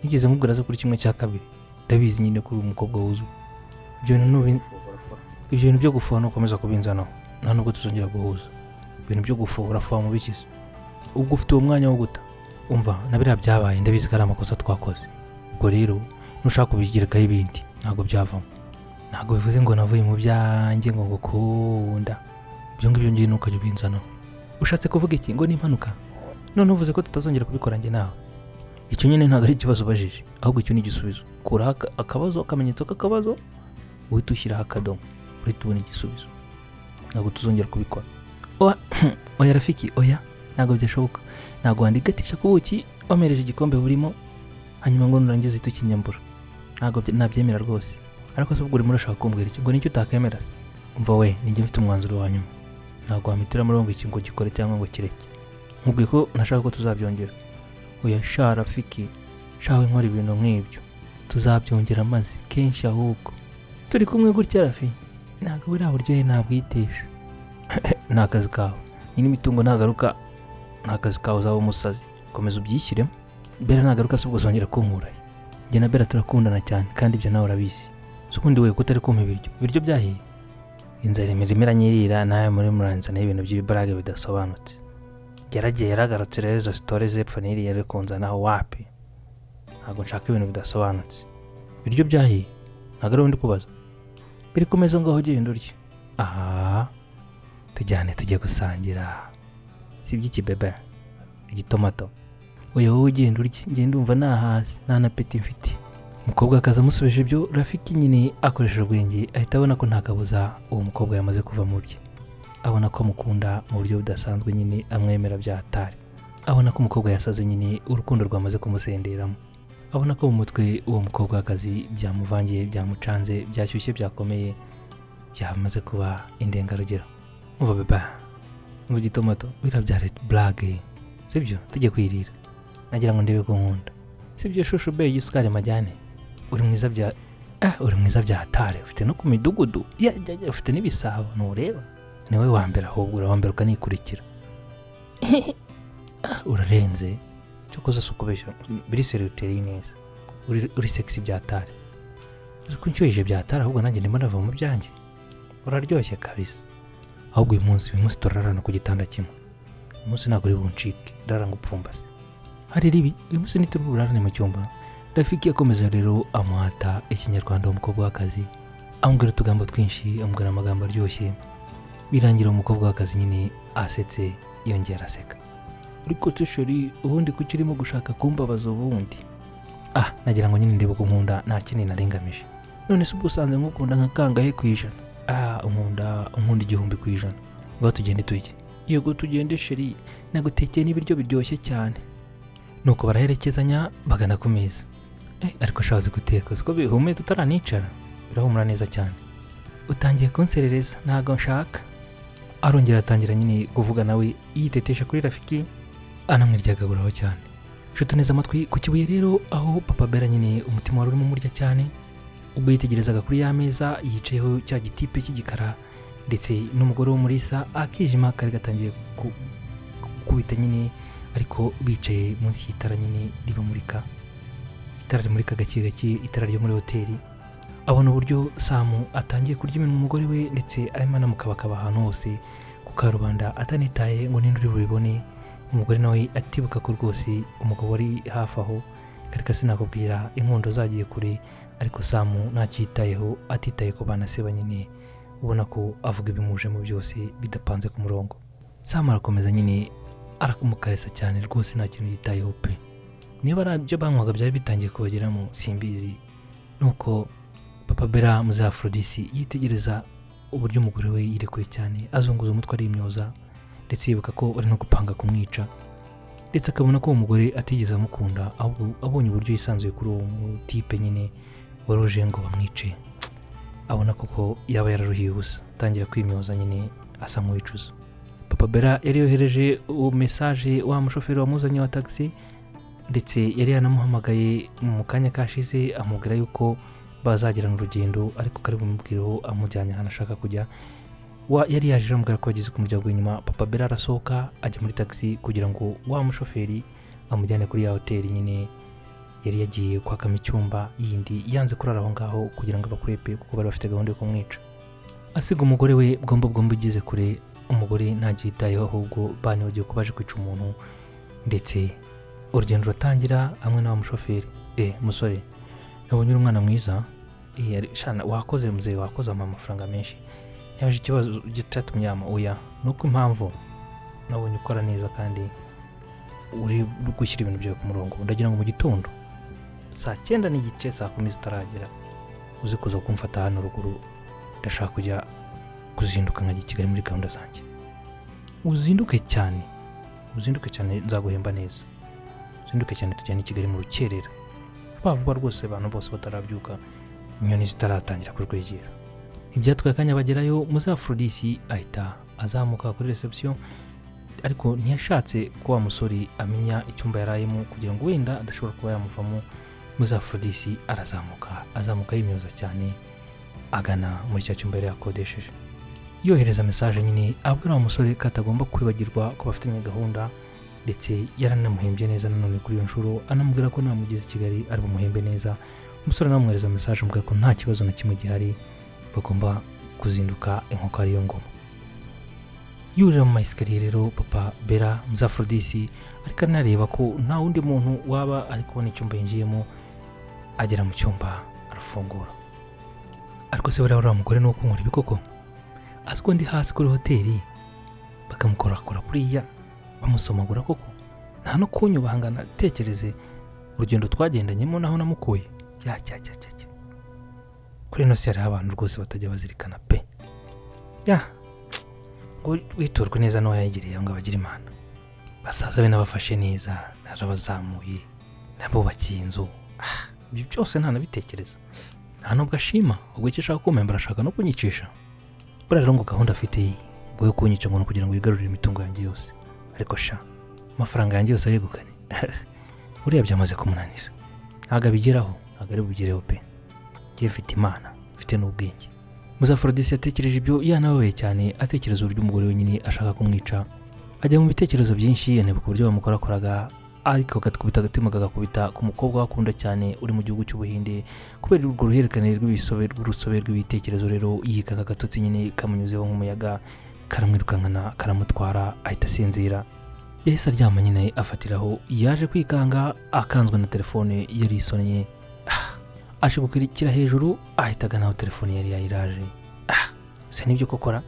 nigeze nkubwira zo kuri 1/2, ndabizi nyine ko uri umukobwa wuzuye. Ibyo bintu byo gufuha nukomeza kubinzanaho, nta nubwo tuzongera guhuza. Ibintu byo gufuha, urafuha mu bikize? Ubwo ufite uwo mwanya wo guta? Umva, na biriya byabaye ndabizi ko ari amakosa twakoze. Ubwo rero nushaka kubigerekaho ibindi ntabwo byavamo. Ntabwo bivuze ngo navuye mu byanjye ngo ngukunda. Ibyo ngibyo ngiye ntukajya ubinzanaho. Ushatse kuvuga iki? Ngo ni impanuka? None uvuze ko tutazongera kubikora njye nawe? Icyo nyine ntabwo ari ikibazo ubajije, ahubwo icyo ni igisubizo. Kuraho akabazo, akamenyetso k'akabazo, uhita ushyiraho akadomo, uhita ubona igisubizo. Ntabwo tuzongera kubikora. Oya Rafiki, oya, ntabwo byashoboka. Ntabwo wandigatisha ku buki wamereje igikombe burimo, hanyuma ngo nurangiza uhite ukinyambura. Ntabwo nabyemera rwose. Ariko se ubwo urimo urashaka kumbwira iki? Ngo nicyo utakemera se? Umva we, ninjye mfite umwanzuro wa nyuma. Ntabwo wampitira muri ngo iki ngo gikore cyangwa ngo kireke. Nkubwiye ko ntashaka ko tuzabyongera. Oya sha Rafiki, sha we nkora ibintu nk'ibyo. Tuzabyongera maze kenshi ahubwo. Turi kumwe gutya Rafi, ntabwo buriya buryohe nabwitisha. Ni akazi kawe. Nyine imitungo nagaruka, ni akazi kawe, uzaba umusazi. Komeza ubyishyiremo. Bera nagaruka se ubwo uzongera kunkura? Njye na Bera turakundana cyane, kandi ibyo nawe urabizi. Si ubundi we kutari kumpa ibiryo? Ibiryo byahiye? Inzara imirimo iranyirira, nawe muri muranzana ibintu by'ibibarage bidasobanutse. Yaragiye yaragarutse rero, izo story zepfo n'iriya ari kunzanaho wapi. Ntabwo nshaka ibintu bidasobanutse. Ibiryo byahiye? Ntabwo ari ndi kubaza. Biri ku meza, ngaho genda urye. Aha tujyane tujye gusangira. Si iby'iki bebe? Igitomato. Oya wowe ugenda urye, ngenda ndumva nahaze, nta na appétit mfite. Umukobwa akaza amusubije ibyo. Rafiki nyine akoresheje ubwenge ahita abona ko nta kabuza uwo mukobwa yamaze kuva mu bye. Abona ko amukunda mu buryo budasanzwe nyine, amwemera bya hatari. Abona ko umukobwa yasaze nyine, urukundo rwamaze kumusenderamo. Abona ko mu mutwe uwo mukobwa w'akazi byamuvangiye, byamucanze, byashyushye, byakomeye, byamaze kuba indengarugero. Umva beba, umva igitomato, biriya byari blague, sibyo? Tujye kwirira. Nagira ngo ndebe ko nkunda, sibyo? Shushu be, igisukari majyane. Uri mwiza bya uri mwiza bya hatari, ufite no ku midugudu ya, ya, ya, ufite n'ibisabo ntureba. Ni wowe wa mbere, ahubwo uri uwa mbere ukanikurikira. Urarenze cyokoze, si ukubeshya, biri sérieux, uteye neza, uri sexy bya hatari. Uzi ko inshyuhije bya hatari? Ahubwo nanjye ndimo nava mu byanjye. Uraryoshye kabisa. Ahubwo uyu munsi turarana ku gitanda kimwe. Uyu munsi ntabwo uri buncike, ndarara ngupfumbase. Hari ribi, uyu munsi ntituri burarane mu cyumba. Rafiki yakomeje rero amuhata ikinyarwanda uwo mukobwa w'akazi, amubwira utugambo twinshi, amubwira amagambo aryoshye, birangira umukobwa w'akazi nyine asetse, yongera araseka. Ariko se chéri, ubundi kuki urimo gushaka kumbabaza ubundi? Ah, nagira ngo nyine ndebe uko nkunda, nta kindi narengamije. None se ubwo usanze nkukunda nka kangahe ku ijana? Ah, unkunda 1000%. Ngaho tugende tujye. Yego tugende chéri, nagutekeye n'ibiryo biryoshye cyane. Nuko baraherekezanya bagana ku meza. Ariko ashaje guteka, siko bihumeye tutaranicara, birahumura neza cyane. Utangiye kunserereza, ntabwo nshaka. Arongera atangira nyine kuvuga nawe yitetesha kuri Rafiki, anamwiryagaguraho cyane. Nshuti neza amatwi ku Kibuye rero, aho Papa Bera nyine umutima wari urimo umurya cyane, ubwo yitegerezaga kuri ya meza yicayeho cya gitipe cy'igikara ndetse n'umugore wo muri sa, akijima kari gatangiye gukubita nyine, ariko bicaye munsi y'itara nyine ribamurika, itara rimurika gake gake, itara ryo muri hoteli. Abona uburyo Samu atangiye kurya iminwa umugore we, ndetse arimo anamukabakaba ahantu hose ku karubanda, atanitaye ngo ninde uri bubibone. Umugore nawe atibuka ko rwose umugabo wari hafi aho. Kareka sinakubwira, inkundo zagiye kure, ariko Samu ntacyitayeho, atitaye ko banaseba nyine, ubona ko avuga ibimujemo byose bidapanze ku murongo. Samu arakomeza nyine Aramukaresa cyane rwose, nta kintu yitayeho pe. Niba ari ibyo banywaga byari bitangiye kubageramo simbizi. Nuko Papa Bera muze Aphrodis yitegereza uburyo umugore we yirekuye cyane, azunguza umutwe arimyoza, ndetse yibuka ko bari no gupanga kumwica, ndetse akabona ko uwo mugore atigeze amukunda, ahubwo abonye uburyo yisanzuye kuri uwo mutipe nyine wari uje ngo bamwice, abona koko yaba yararuhiye ubusa, atangira kwimyoza nyine asa nk'uwicuza. Papa Bera yari yohereje uwo message wa mushoferi wamuzanye wa taxi, ndetse yari yanamuhamagaye mu kanya kashize amubwira yuko bazagirana urugendo, ariko kari bumubwireho amujyanye ahantu ashaka kujya. Yari yaje amubwira ko yageze ku muryango w'inyuma. Papa Bera arasohoka ajya muri taxi kugira ngo wa mushoferi amujyane kuri ya hoteli nyine yari yagiye kwakamo icyumba yindi, yanze kurara aho ngaho kugira ngo abakwepe, kuko bari bafite gahunda yo kumwica. Asiga umugore we bwombo bwombo igeze kure, umugore ntacyo yitayeho, ahubwo banibagiwe ko baje kwica umuntu, ndetse urugendo ruratangira hamwe na wa mushoferi. Musore, nabonye uri umwana mwiza. Shana wakoze mzee, wakoze ampa amafaranga menshi. Ntiyaje ikibazo cyatumye yama oya, nuko impamvu nabonye ukora neza kandi uri gushyira ibintu byawe ku murongo. Ndagira ngo mu gitondo saa 9:30, saa 10 zitaragera, uze kuza kumfata hano ruguru. Ndashaka kujya kuzinduka nkajya i Kigali muri gahunda zanjye. Uzinduke cyane, uzinduke cyane, nzaguhemba neza. Uzinduke cyane tujyane i Kigali mu rukerera vuba vuba rwose, abantu bose batarabyuka, inyoni zitaratangira kurwegera. Ibyatwaye akanya bagerayo, muze Aphrodis ahita azamuka kuri reception, ariko ntiyashatse ko wa musore amenya icyumba yarayemo kugira ngo wenda adashobora kuba yamuvamo. Muze Aphrodis arazamuka, azamuka yimyoza cyane, agana muri cya cyumba yari yakodesheje, yohereza message nyine abwira wa musore ko atagomba kwibagirwa ko bafitanye gahunda, ndetse yaranamuhembye neza nanone kuri iyo nshuro, anamubwira ko namugeze i Kigali ari bumuhembe neza. Umusore anamwohereza message amubwira ko nta kibazo na kimwe gihari, bagomba kuzinduka inkoko ariyo ngoma. Yurira mu ma escalier rero Papa Bera muze Aphrodis, ariko anareba ko nta wundi muntu waba ari kubona icyumba yinjiyemo. Agera mu cyumba arafungura. Ariko se buriya uriya mugore ni uwo kunkora ibi koko? Azi ko ndi hasi kuri hoteli bakamukorakora kuriya, bamusomagura koko, nta no kunyubaha ngo anatekereze urugendo twagendanyemo naho namukuye. Ya cya cya cya cya, kuri ino si hariho abantu rwose batajya bazirikana pe. Ya ngo witurwe neza n'uwo yegereye ngo abagire Imana. Basaza be nabafashe neza, narabazamuye, nabubakiye inzu, ibyo byose ntanabitekereza, nta nubwo ashima. Ubwo icyo ashaka kumpemba, arashaka no kunyicisha. Buriya rero ngo gahunda afite ngo yo kunyica ngo ni ukugira ngo yigarurire imitungo yanjye yose. Ariko sha, amafaranga yanjye yose ayegukane, buriya byamaze kumunanira, ntabwo abigeraho, ntabwo ari bubigereho pe. Njye mfite Imana, mfite n'ubwenge. Muze Aphrodis yatekereje ibyo yanababaye cyane, atekereza uburyo umugore we nyine ashaka kumwica, ajya mu bitekerezo byinshi, anibuka uburyo bamukorakoraga, ariko agakubita agatima kagakubita ku mukobwa we akunda cyane uri mu gihugu cy'Ubuhinde. Kubera urwo ruhererekane rw'urusobe rw'ibitekerezo rero, yikanga agatotsi nyine kamunyuzeho nk'umuyaga, karamwirukankana karamutwara, ahita asinzira. Yahise aryama nyine afatiraho. Yaje kwikanga akanzwe na telefone yari isonnye, ashigukira hejuru, ahita agana aho telefone yari yayiraje. Se nibyo kokora,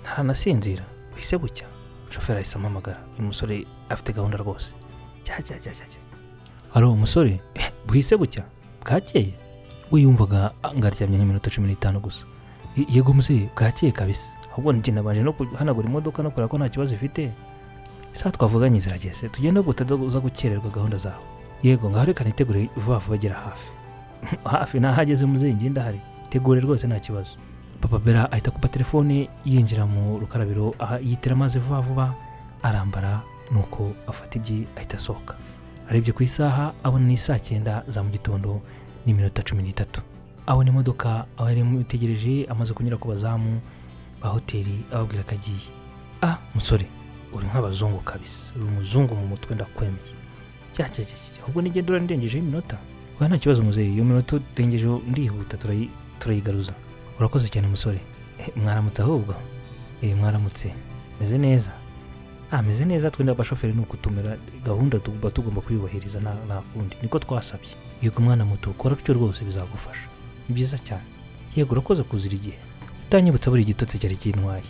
ntaranasinzira buhise bucya. Shoferi ahise ampamagara. Uyu musore afite gahunda rwose. Cya cya cya cya cya, alo umusore, buhise bucya, bwakeye? We yumvaga ngaryamye nk'iminota 15 gusa. Yego muzehe, bwakeye kabisa. Ahubwo njye nabanje no guhanagura imodoka no kureba ko nta kibazo ifite. Isaha twavuganye zirageze, tugende utaza gukererwa gahunda zawe. Yego, ngaho reka nitegure vuba vuba. Agera hafi hafi, nahageze muzehe, njye ndahari, tegure rwose nta kibazo. Papa Bera ahita akupa telefone, yinjira mu rukarabiro, aha yitera amazi vuba vuba, arambara, nuko afata ibye ahita asohoka. Arebye ku isaha abona ni saa 9 za mu gitondo n'iminota 13. Abona imodoka aho yari imutegereje, amaze kunyura ku bazamu ba hoteli ababwira ko agiye. Musore, uri nk'abazungu kabisa, uri umuzungu mu mutwe, ndakwemeye. Cya cya cya cya, ahubwo nigenda urandengejeho iminota. Oya nta kibazo muzehe, iyo minota urengejeho ndihuta turayigaruza. Urakoze cyane musore. Mwaramutse ahubwo. Mwaramutse, meze neza. Meze neza. Twenda abashoferi ni ukutumira gahunda tuba tugomba kuyubahiriza, nta kundi, niko twasabye. Yego mwana muto, kora utyo rwose bizagufasha, ni byiza cyane. Yego, urakoze kuzira igihe, utanyibutsa buri gitotsi cyari kintwaye.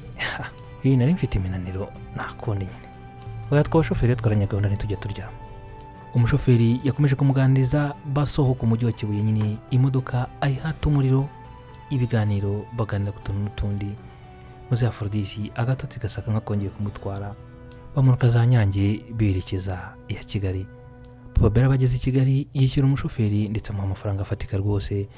Iyi nari mfite iminaniro, nta kundi nyine. Oya, tw'abashoferi twaranye gahunda, ntitujya turyama. Umushoferi yakomeje kumuganiriza, basohoka umujyi wa Kibuye nyine, imodoka ayihata umuriro, ibiganiro baganira ku tuntu n'utundi. Muze Aforodisi agatotsi gasaka nk'akongeye kumutwara. Bamanuka za Nyange berekeza iya Kigali. Papa Bella bageze i Kigali yishyura umushoferi ndetse amuha amafaranga afatika rwose,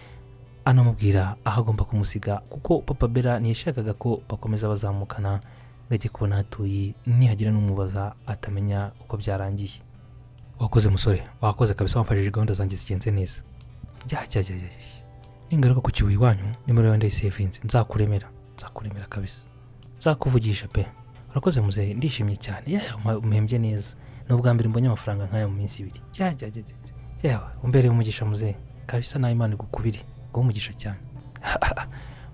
anamubwira aho agomba kumusiga, kuko Papa Bella ntiyashakaga ko bakomeza bazamukana ngo ajye kubona hatuye, nihagira n'umubaza atamenya uko byarangiye. Wakoze musore, wakoze kabisa, wamfashije gahunda zanjye zigenze neza. Jya jya jya jya jya. Ningaruka ku Kibuye iwanyu, nimero yawe ndayisevinze, nzakuremera, nzakuremera kabisa, nzakuvugisha pe. Urakoze muzehe, ndishimye cyane. Yawe umpembye neza, ni ubwa mbere mbonye amafaranga nk'aya mu minsi 2. Jya jya jya jya, yawe umbereye umugisha muzehe kabisa, nawe Imana igukubire nguhe umugisha cyane.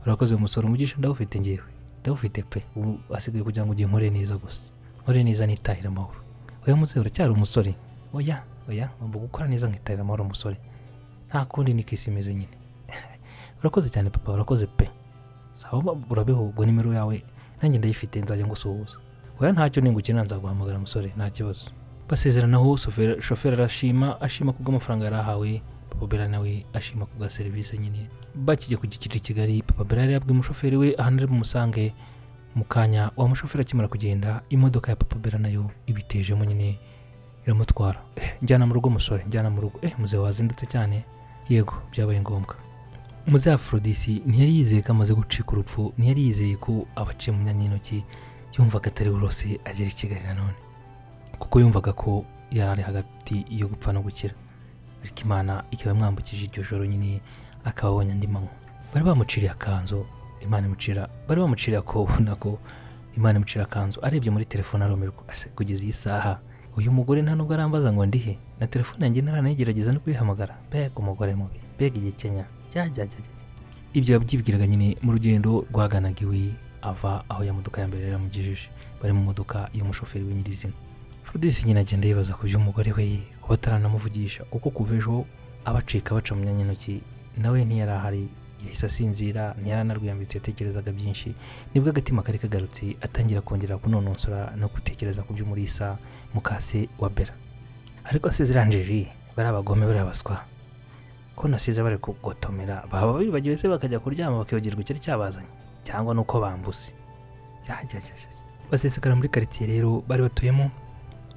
Urakoze musore, umugisha ndawufite, ngewe ndawufite pe. Ubu hasigaye kugira ngo ugiye nkore neza gusa, nkore neza nitahira amahoro. Oya muzehe, uracyari umusore. Oya oya, ngomba gukora neza nkitahira amahoro musore, nta kundi niko isi imeze nyine. Urakoze cyane papa, urakoze pe. Sawa, urabeho. Ubwo nimero yawe nanjye ndayifite, nzajya ngusuhuza. Oya ntacyo, ningukenera nzaguhamagara musore, nta kibazo. Basezeranaho, shoferi arashima, ashima kubw'amafaranga yari ahawe. Papa Bella nawe ashima kubwa serivisi nyine. Bakijya kugikirira i Kigali, Papa Bella yari yabwiye umushoferi we ahantu ari bumusange mu kanya. Wa mushoferi akimara kugenda, imodoka ya Papa Bella nayo ibitejemo nyine iramutwara. Njyana mu rugo musore, njyana mu rugo. Muzehe wazindutse cyane. Yego, byabaye ngombwa. Muzehe Aforodisi ntiyari yizeye ko amaze gucika urupfu, ntiyari yizeye ko abaciye mu myanya y'intoki, yumvaga atari burose agera i Kigali nanone, kuko yumvaga ko yari ari hagati yo gupfa no gukira, ariko Imana ikaba yamwambukije iryo joro nyine, akaba abonye andi manywa. Bari bamuciriye akanzu, Imana imucira, bari bamuciriye akobo, nako Imana imucira akanzu. Arebye muri telefone arumirwa. Ase kugeza iyi saha uyu mugore nta nubwo arambaza ngo ndihe, na telefone yanjye ntaranayigerageza no kuyihamagara. Mbega umugore mubi, mbega igikenya, jya jya jya jya. Ibyo yabyibwiraga nyine mu rugendo rwaganaga iwe, ava aho ya modoka ya mbere yaramugejeje, bari mu modoka y'umushoferi we nyirizina. Aforodisi nyine agenda yibaza ku by'umugore we, kuba ataranamuvugisha, kuko kuva ejo abacika baca mu myanya y'intoki nawe ntiyari ahari, yahise asinzira, ntiyaranarwiyambitse, yatekerezaga byinshi. Nibwo agatima kari kagarutse, atangira kongera kunonosora no gutekereza ku by'Umurisa mukase wa Bella. Ariko se ziranjiji, bari abagome, bari abaswa, ko nasize bari kugotomera, baba bibagiwe se bakajya kuryama bakibagirwa icyari cyabazanye, cyangwa nuko bambuse. Basesekara muri karitsiye rero bari batuyemo.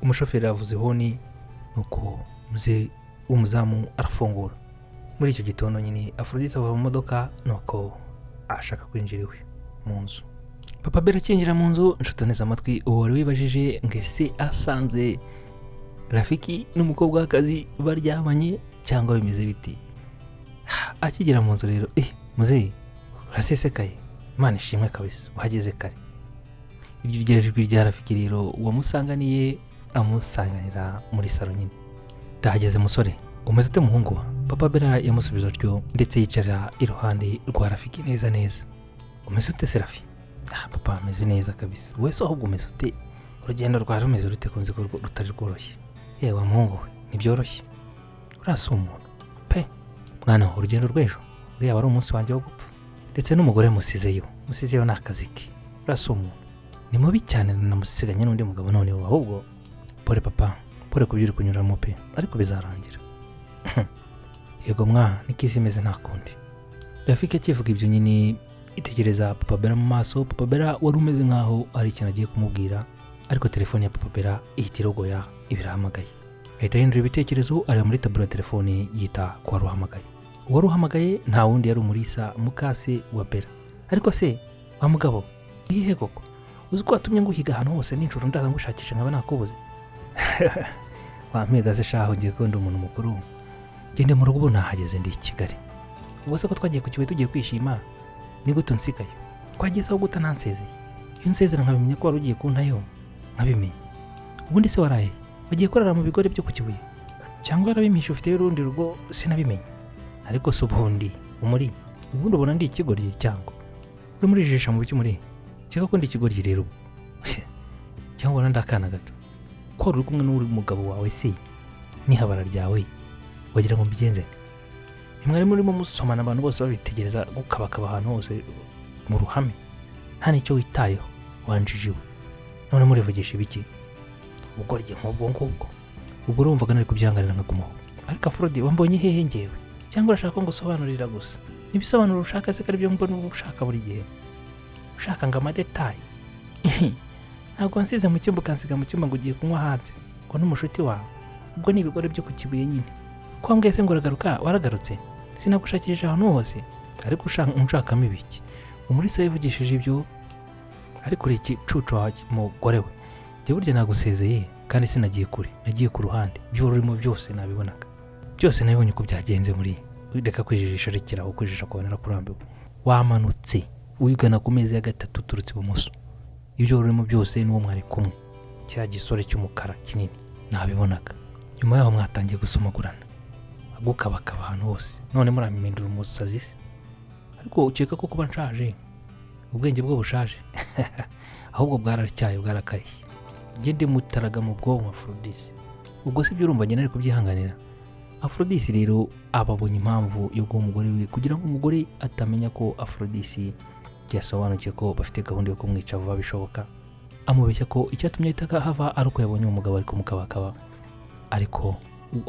Umushoferi yavuze honi, nuko muze w'umuzamu arafungura. Muri icyo gitondo nyine Aforodisi ava mu modoka, nuko ashaka kwinjira iwe mu nzu. Papa Bella akinjira mu nzu, nshuti neza amatwi, uwo wari wibajije ngo ese asanze Rafiki n'umukobwa w'akazi baryamanye cyangwa bimeze biti? Akigera mu nzu rero, muzehe urasesekaye, Imana ishimwe kabisa uhageze kare. Iryo jwi rya Rafiki rero uwamusanganiye amusanganira muri salo nyine. Ndahageze musore, umeze ute muhungu wa? Papa Bella yamusubiza atyo, ndetse yicara iruhande rwa Rafiki neza neza. Umeze ute se Rafi? Papa ameze neza kabisa. Wese ahubwo umeze ute? Urugendo rwawe rumeze rute kunze ko rutari rworoshye? Yewe muhungu we, ntibyoroshye. Urasa umuntu pe mwana, urugendo rw'ejo uriya wari umunsi wanjye wo gupfa, ndetse n'umugore musizeyo, musizeyo ni akazi ke. Urasa umuntu ni mubi cyane, namusiganye n'undi mugabo noneho. Ahubwo pole papa, pole kubyo uri kunyuramo pe, ariko bizarangira. Yego mwa, niko isi imeze nta kundi. Rafiki akivuga ibyo nyine itegereza Papa Bella mu maso. Papa Bella wari umeze nkaho hari ikintu agiye kumubwira, ariko telefone ya Papa Bella ihita irogoya, ibirahamagaye. Ahita ahindura ibitekerezo, areba muri taburo ya telefone, yita ku wari uhamagaye. Uwari uhamagaye nta wundi, yari Umurisa mukase wa Bella. Ariko se wa mugabo, iyihe koko? Uzi ko watumye nguhiga ahantu hose nijoro, ndaza ngushakisha nkaba nakubuze? Wampiga se shaho, ngiye ko ndi umuntu mukuru, ngende mu rugo ubu nahageze, ndi i Kigali. Ubwo se ko twagiye ku Kibuye tugiye kwishima, ni gute unsigaye? Twageze aho guta ntansezeye? Iyo unsezera nkabimenya ko wari ugiye kuntayo, nkabimenya. Ubundi se waraye wagiye kurara mu bigori byo ku Kibuye, cyangwa warabimisha ufite urundi rugo sinabimenya? Ariko se ubundi umuri, ubundi ubona ndi ikigoryi cyangwa uri murijisha mu biki muri? Cyangwa ko ndi ikigoryi rero ubu, cyangwa ubona ndi akana gato? Ko wari uri kumwe n'uri mugabo wawe se n'ihabara ryawe, wagira ngo mbigenze? Ntimwari murimo musomana, abantu bose babitegereza, gukabakaba ahantu hose mu ruhame, nta n'icyo witayeho, wanjijiwe. None murivugisha ibiki? Ubugoryi nk'ubwo ngubwo, ubwo urumvaga nari kubyihanganira nkagumaho. Ariko Afurodi, wambonye hehe ngewe? Cyangwa urashaka ko ngusobanurira gusa? Ibisobanuro ushaka se ko aribyo mbona uba ushaka buri gihe, ushaka ngo amadetails? Ntabwo wansize mu cyumba, ukansiga mu cyumba ngo ugiye kunywa hanze ngo n'umushuti wawe. Ubwo ni ibigore byo ku Kibuye nyine. Ko wambwiye se ngo uragaruka, waragarutse? Sinagushakisha ahantu hose, ariko ushaka unshakamo ibiki? Umulisa yivugishije ibyo. Ariko uri igicucu wa mugore we. Njye burya nagusezeye kandi sinagiye kure, nagiye ku ruhande. Ibyo wari urimo byose nabibonaga, byose nabibonye uko byagenze. Muri reka kwijijisha, rekeraho kwijijisha, kubona narakurambiwe. Wamanutse wigana ku meza ya gatatu uturutse ibumoso. Ibyo wari urimo byose n'uwo mwari kumwe, kiriya gisore cy'umukara kinini, nabibonaga. Nyuma yaho mwatangiye gusomagurana, agukabakaba ahantu hose, none murampindura umusazi se? Ariko ukeka ko kuba nshaje ubwenge bwo bushaje? Ahubwo bwaracyaye, bwarakarishye. Njye ndi mutaraga mu bwonko, Afrodisi. Ubwo si byo urumva njye nari kubyihanganira? Afrodisi rero ababonye impamvu yo guha umugore we, kugira ngo umugore atamenya ko Afrodisi yasobanukiwe ko bafite gahunda yo kumwica vuba bishoboka. Amubeshya ko icyatumye ahita hava ari uko yabonye uwo mugabo ari kumukabakaba. Ariko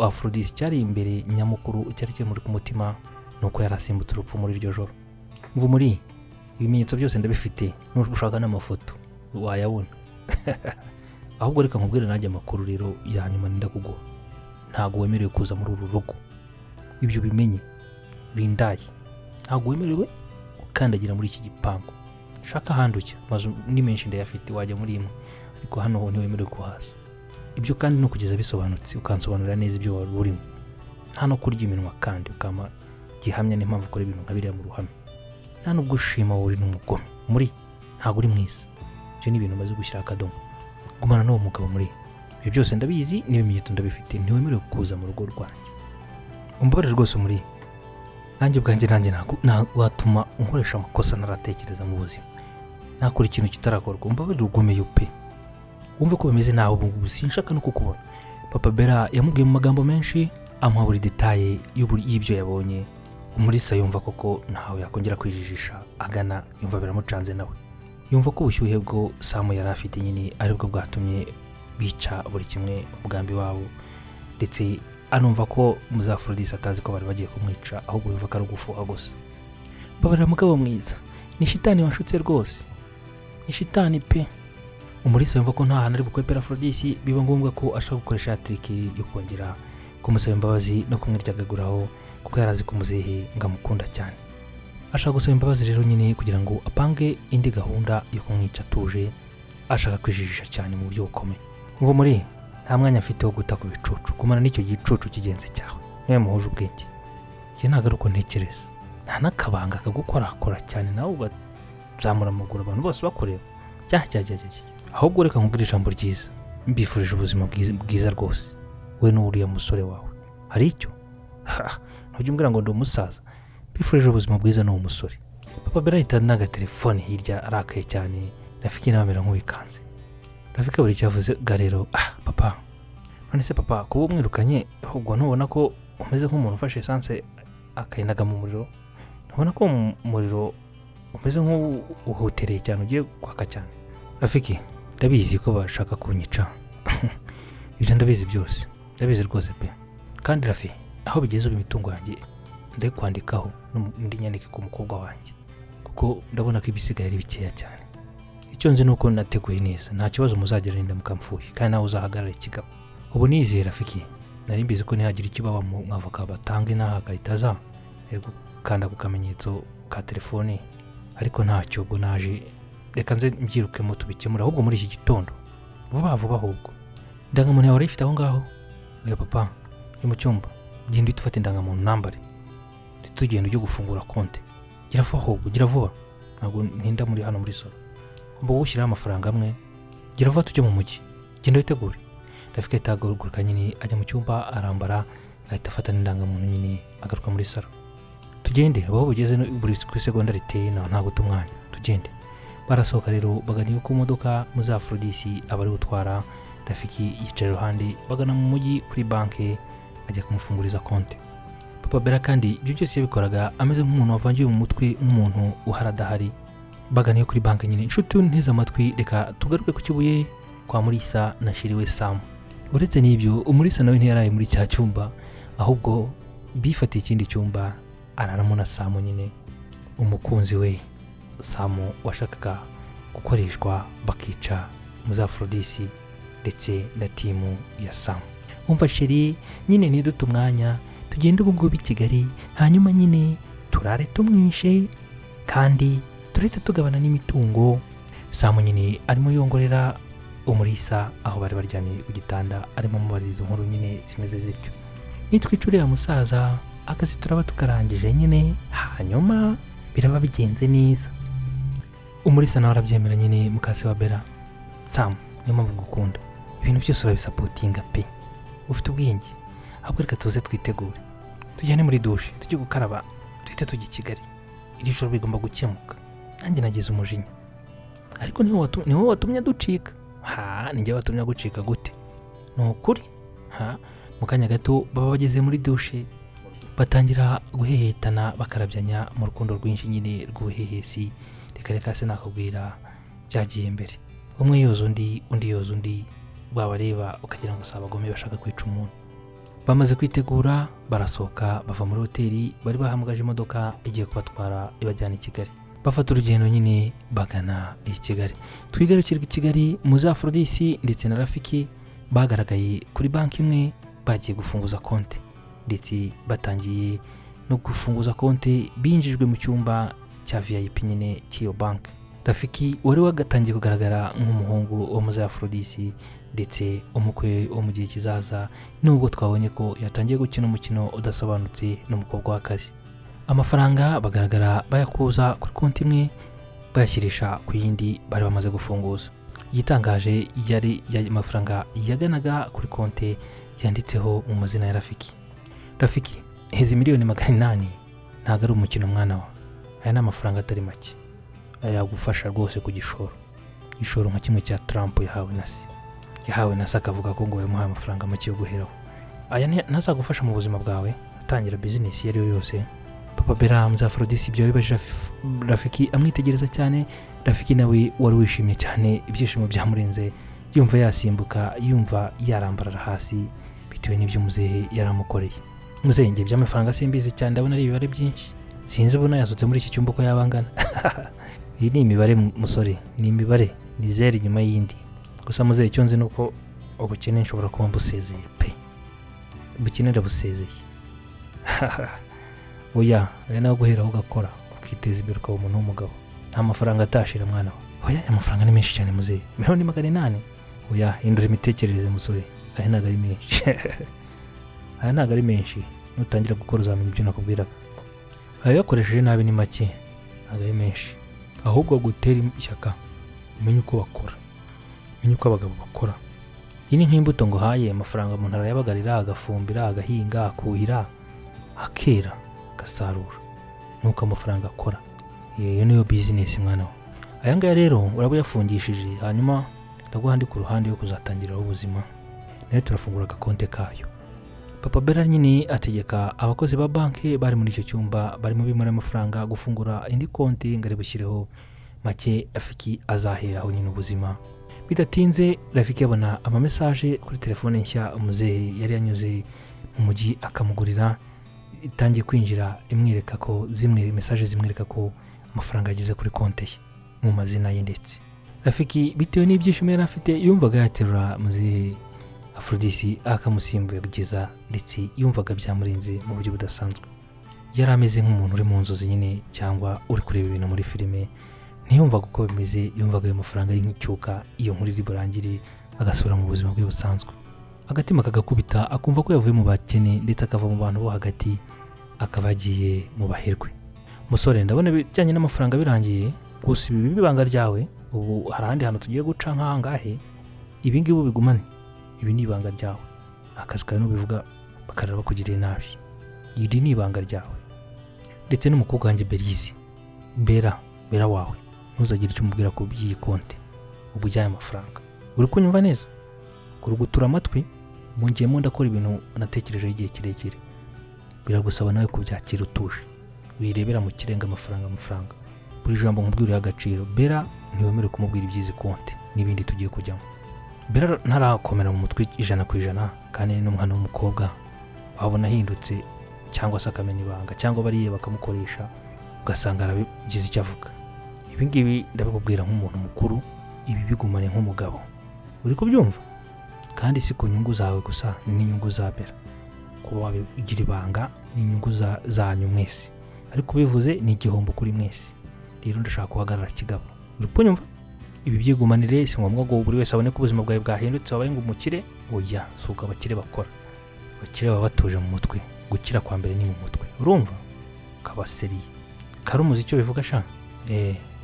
Afrodisi cyari imbere nyamukuru, cyari kimuri ku mutima, ni uko yari asimbutse urupfu muri iryo joro. Mva muri ibimenyetso byose ndabifite, nushaka n'amafoto wayabona. Ahubwo reka nkubwire nanjye amakuru rero ya nyuma nenda kuguha: ntabwo wemerewe kuza muri uru rugo, ibyo bimenye rindaye. Ntabwo wemerewe gukandagira muri iki gipangu. Ushaka ahandi ujya, amazu ni menshi ndayafite, wajya muri imwe, ariko hano ho ntiwemerewe kuhaza. Ibyo kandi ni ukugeza bisobanutse, ukansobanurira neza ibyo wari urimo. Nta no kurya iminwa, kandi ukampa gihamya n'impamvu ukora ibintu nka biriya mu ruhame. Nta nubwo ushima, wowe uri n'umugome muri, ntabwo uri mwiza. Ibyo ni ibintu umaze gushyira akadomo. Gumana n'uwo mugabo. Muri ibyo byose ndabizi, n'ibimenyetso ndabifite. Ntiwemerewe kuza mu rugo rwanjye. Umbabarire rwose muri, nanjye ubwanjye nanjye ntabwo watuma unkoresha amakosa ntaratekereza mu buzima, nakora ikintu kitarakorwa. Umbabarire ugumeyo pe, wumve ko bimeze nawe. Ubu ngubu sinshaka no kukubona. Papa Bera yamubwiye mu magambo menshi, amuha buri détail y'ibyo yabonye. Umulisa yumva koko ntawe yakongera kwijijisha agana, yumva biramucanze. Nawe yumva ko ubushyuhe bwo Samu yari afite nyine aribwo bwatumye bica buri kimwe umugambi wabo, ndetse anumva ko Muzafrodisi atazi ko bari bagiye kumwica, ahubwo yumva ko ari ugufuha gusa. Mbabarira mugabo mwiza, ni shitani washutse rwose, ni shitani pe. Umulisa yumva ko nta hantu ari bukwepera Afrodisi, biba ngombwa ko ashaka gukoresha ya trick yo kongera kumusaba imbabazi no kumwiryagaguraho, kuko yari azi ko muzehe ngo amukunda cyane. Ashaka gusaba imbabazi rero nyine kugira ngo apange indi gahunda yo kumwica atuje. Ashaka kwijijisha cyane mu buryo bukomeye. Umva muri, nta mwanya mfite wo guta ku bicucu. Gumana n'icyo gicucu kigenzi cyawe niwe muhuje ubwenge. Njye ntabwo ari uko ntekereza. Nta n'akabanga kagukorakora cyane, nawe ugazamura amaguru abantu bose bakureba. Cya cya cya cya. Ahubwo reka nkubwire ijambo ryiza: mbifurije ubuzima bwiza, bwiza rwose, we n'uriya musore wawe. Hari icyo ntujya umbwira ngo ndi umusaza? Mbifurije ubuzima bwiza n'uwo musore. Papa Bera ahita n'agatelefone hirya, arakaye cyane. Rafiki nawe amera nk'uwikanze. Rafiki buri icyo yavuze ga rero: "Ah papa, none se papa, kuba umwirukanye, ubwo ntubona ko umeze nk'umuntu ufashe essence akayinaga mu muriro? Ntubona ko umuriro umeze nk'uhutereye cyane, ugiye kwaka cyane?" "Rafiki, ndabizi ko bashaka kunyica, ibyo ndabizi byose, ndabizi rwose pe. Kandi Rafi, aho bigeze ubu imitungo yanjye ndayikwandikaho n'indi nyandiko ku mukobwa wanjye, kuko ndabona ko ibisigaye ari bikeya cyane. Icyo nzi ni uko nateguye neza, nta kibazo muzagira nindamuka mpfuye, kandi nawe uzahagarara ikigabo." "Ubu nizeye Rafiki, nari mbizi ko nihagira ikiba wa mwavoka batanga inaha agahita aza ari gukanda ku kamenyetso ka telefone, ariko ntacyo. Ubwo naje, reka nze mbyirukemo tubikemura ahubwo muri iki gitondo vuba vuba. Ahubwo indangamuntu yawe urayifite aho ngaho?" "Oya papa, uri mu cyumba. Genda uhite ufata indangamuntu nambare, tugenda ujye gufungura konti. Gira vuba ahubwo, gira vuba, ntabwo ntinda muri hano muri salon, ugomba gushyiraho amafaranga amwe. Gira vuba tujye mu mujyi, genda witegure." Rafiki ahita ahaguruka nyine, ajya mu cyumba arambara, ahita afata n'indangamuntu nyine, agaruka muri salon. "Tugende aho bugeze buri ku isegonda riteye, nta guta umwanya, tugende." Barasohoka rero, bagana ku modoka. Muzafrodisi aba ari gutwara, Rafiki yicara iruhande, bagana mu mujyi kuri banki, ajya kumufunguriza konti. Papa Bera kandi ibyo byose yabikoraga ameze nk'umuntu wavangiwe mu mutwe, nk'umuntu uhari adahari. Baganiye kuri banki nyine. Inshuti nteze amatwi, reka tugaruke ku Kibuye. kwa Murisa na Shiriwe Sam. Uretse n'ibyo, Umurisa nawe ntiyaraye muri cya cyumba, ahubwo bifatiye ikindi cyumba araramo na Sam nyine, umukunzi we Sam washakaga gukoreshwa bakica Muzafrodisi ndetse na timu ya Sam. Umva sheri nyine, ntidute umwanya, tugende ubu ngubu i Kigali, hanyuma nyine turare tumwishe kandi turahita tugabana n'imitungo. Sam nyine arimo yongorera Umurisa aho bari baryamye ku gitanda, arimo amubaririza inkuru nyine zimeze zityo. Nitwica uriya musaza akazi turaba tukarangije nyine, hanyuma biraba bigenze neza. Umurisa nawe arabyemera nyine. Mukase wa Bera, Sam, niyo mpamvu ngukunda, ibintu byose urabisapotinga pe, ufite ubwenge. Ahubwo reka tuze twitegure tujyane muri dushe tujye gukaraba, duhite tujya i Kigali. Iri joro bigomba gukemuka. Nanjye nagize umujinya, ariko niwe watumye ducika. Ha, ninjye watumye gucika gute? Ni ukuri. Ha, mu kanya gato baba bageze muri dushe, batangira guhehetana, bakarabyanya mu rukundo rwinshi nyine rw'ubuhehesi. Reka reka, se nakubwira byagiye mbere, umwe yoza undi, undi yoza undi, wabareba ukagira ngo si abagome bashaka kwica umuntu. Bamaze kwitegura barasohoka, bava muri hoteli bari bahamagaje imodoka igiye kubatwara ibajyana i Kigali. Bafata urugendo nyine bagana i Kigali. Twigarukirwa i Kigali, Muzafrodisi ndetse na Rafiki bagaragaye kuri banki imwe bagiye gufunguza konti, ndetse batangiye no gufunguza konti binjijwe mu cyumba cya VIP nyine cy'iyo banki. Rafiki wari wagatangiye kugaragara nk'umuhungu wa Muzafrodisi ndetse umukwe wo mu gihe kizaza, nubwo twabonye ko yatangiye gukina umukino udasobanutse n'umukobwa w'akazi. Amafaranga bagaragara bayakuza kuri konti imwe bayashyirisha ku yindi bari bamaze gufunguza. Igitangaje yari amafaranga yaganaga kuri konti yanditseho mu mazina ya Rafiki. Rafiki, izi 800,000,000 ntabwo ari umukino mwana wa, aya ni amafaranga atari make, aya yagufasha rwose ku gishoro, igishoro nka kimwe cya Trump yahawe na se, yahawe na se akavuga ko ngo yamuhaye amafaranga make yo guheraho. Aya ntazagufasha mu buzima bwawe utangira bizinesi iyo ari yo yose? Papa Bera, Muzafrodisi ibyo yabibajije Rafiki amwitegereza cyane. Rafiki nawe wari wishimye cyane, ibyishimo byamurenze, yumva yasimbuka, yumva yarambarara hasi bitewe n'ibyo muzehe yaramukoreye. Muzehe, njye by'amafaranga simbizi cyane, ndabona ari ibibare byinshi, sinzi ubona yasutse muri iki cyumba uko yaba angana. Iyi ni imibare musore, ni imibare, ni zeru inyuma y'indi. Gusa muzehe, icyo nzi ni uko ubukene nshobora kuba mbusezeye pe, ubukene ndabusezeye. Oya, aya nawe guheraho ugakora ukiteza imbere ukaba umuntu w'umugabo. Nta mafaranga atashira mwana we. Oya, aya mafaranga ni menshi cyane muzehe, 800,000,000. Oya, hindura imitekerereze musore, aya ntabwo ari menshi, aya ntabwo ari menshi. Nutangira gukora uzamenya ibyo nakubwiraga. Ayo yakoresheje nabi ni make, ntabwo ari menshi. Ahubwo gutera ishyaka, umenye uko bakora, umenye uko abagabo bakora. Iyi ni nk'imbuto nguhaye, amafaranga umuntu arayabagarira, agafumbira, agahinga, akuhira, akera, agasarura. Nuko amafaranga akora. Iyo niyo bizinesi mwana we. Aya ngaya rero uraba uyafungishije, hanyuma ndaguha andi ku ruhande yo kuzatangiraho ubuzima, nayo turafungura agakonte kayo. Papa Bera nyine ategeka abakozi ba banki bari muri icyo cyumba barimo bimara amafaranga gufungura indi konti ngo ari bushyireho make Rafiki azaheraho nyine ubuzima. Bidatinze Rafiki abona amamesaje kuri telefone nshya umuzehe yari yanyuze mu mujyi akamugurira, itangiye kwinjira imwereka ko zimwe mesaje zimwereka ko amafaranga yageze kuri konti ye mu mazina ye. Ndetse Rafiki bitewe n'ibyishimo yari afite yumvaga yaterura muzehe Afrodisi akamusimbuza, ndetse yumvaga byamurenze mu buryo budasanzwe. Yari ameze nk'umuntu uri mu nzozi nyine cyangwa uri kureba ibintu muri filime, ntiyumvaga uko bimeze, yumvaga ayo mafaranga ari nk'icyuka, iyo nkuru iri burangire agasubira mu buzima bwe busanzwe. Agatima kagakubita, akumva ko yavuye mu bakene ndetse akava mu bantu bo hagati, akaba yagiye mu baherwe. Musore, ndabona ibijyanye n'amafaranga birangiye, gusa ibi bibe ibanga ryawe. Ubu hari ahandi hantu tugiye guca nk'aha ngahe, ibi ngibi ubigumane, ibi ni ibanga ryawe. Akazi kawe nubivuga bakarara bakugiriye nabi, iri ni ibanga ryawe. Ndetse n'umukobwa wanjye Berizi, Bera, Bera wawe, ntuzagire icyo umubwira ku by'iyi konti ubu ujyaye amafaranga. Uri kunyumva neza? Kurugutura amatwi, mungiyemo ndakora ibintu natekerejeho igihe kirekire, biragusaba nawe kubyakira utuje, wirebera mu kirenga amafaranga amafaranga. Buri jambo nkubwira uriha agaciro. Bera ntiwemerewe kumubwira iby'izi konti n'ibindi tugiye kujyamo. Bella ntarakomera mu mutwe 100%, kandi ni n'umwana w'umukobwa, wabona ahindutse cyangwa se akamena ibanga, cyangwa bariya bakamukoresha ugasanga arabigize icyo avuga. Ibi ngibi ndabikubwira nk'umuntu mukuru, ibi bigumane nk'umugabo, uri kubyumva? Kandi si ku nyungu zawe gusa, ni n'inyungu za Bella. Kuba wabigira ibanga ni inyungu zanyu mwese, ariko ubivuze ni igihombo kuri mwese. Rero ndashaka guhagarara kigabo, uri kunyumva? Ibi byigumanire, si ngombwa ngo buri wese abone ko ubuzima bwawe bwahindutse wabaye ngo umukire. Oya, si uko abakire bakora. Abakire baba batuje mu mutwe. Gukira kwa mbere ni mu mutwe, urumva? Ukaba sérieux. Calme, uzi icyo bivuga sha?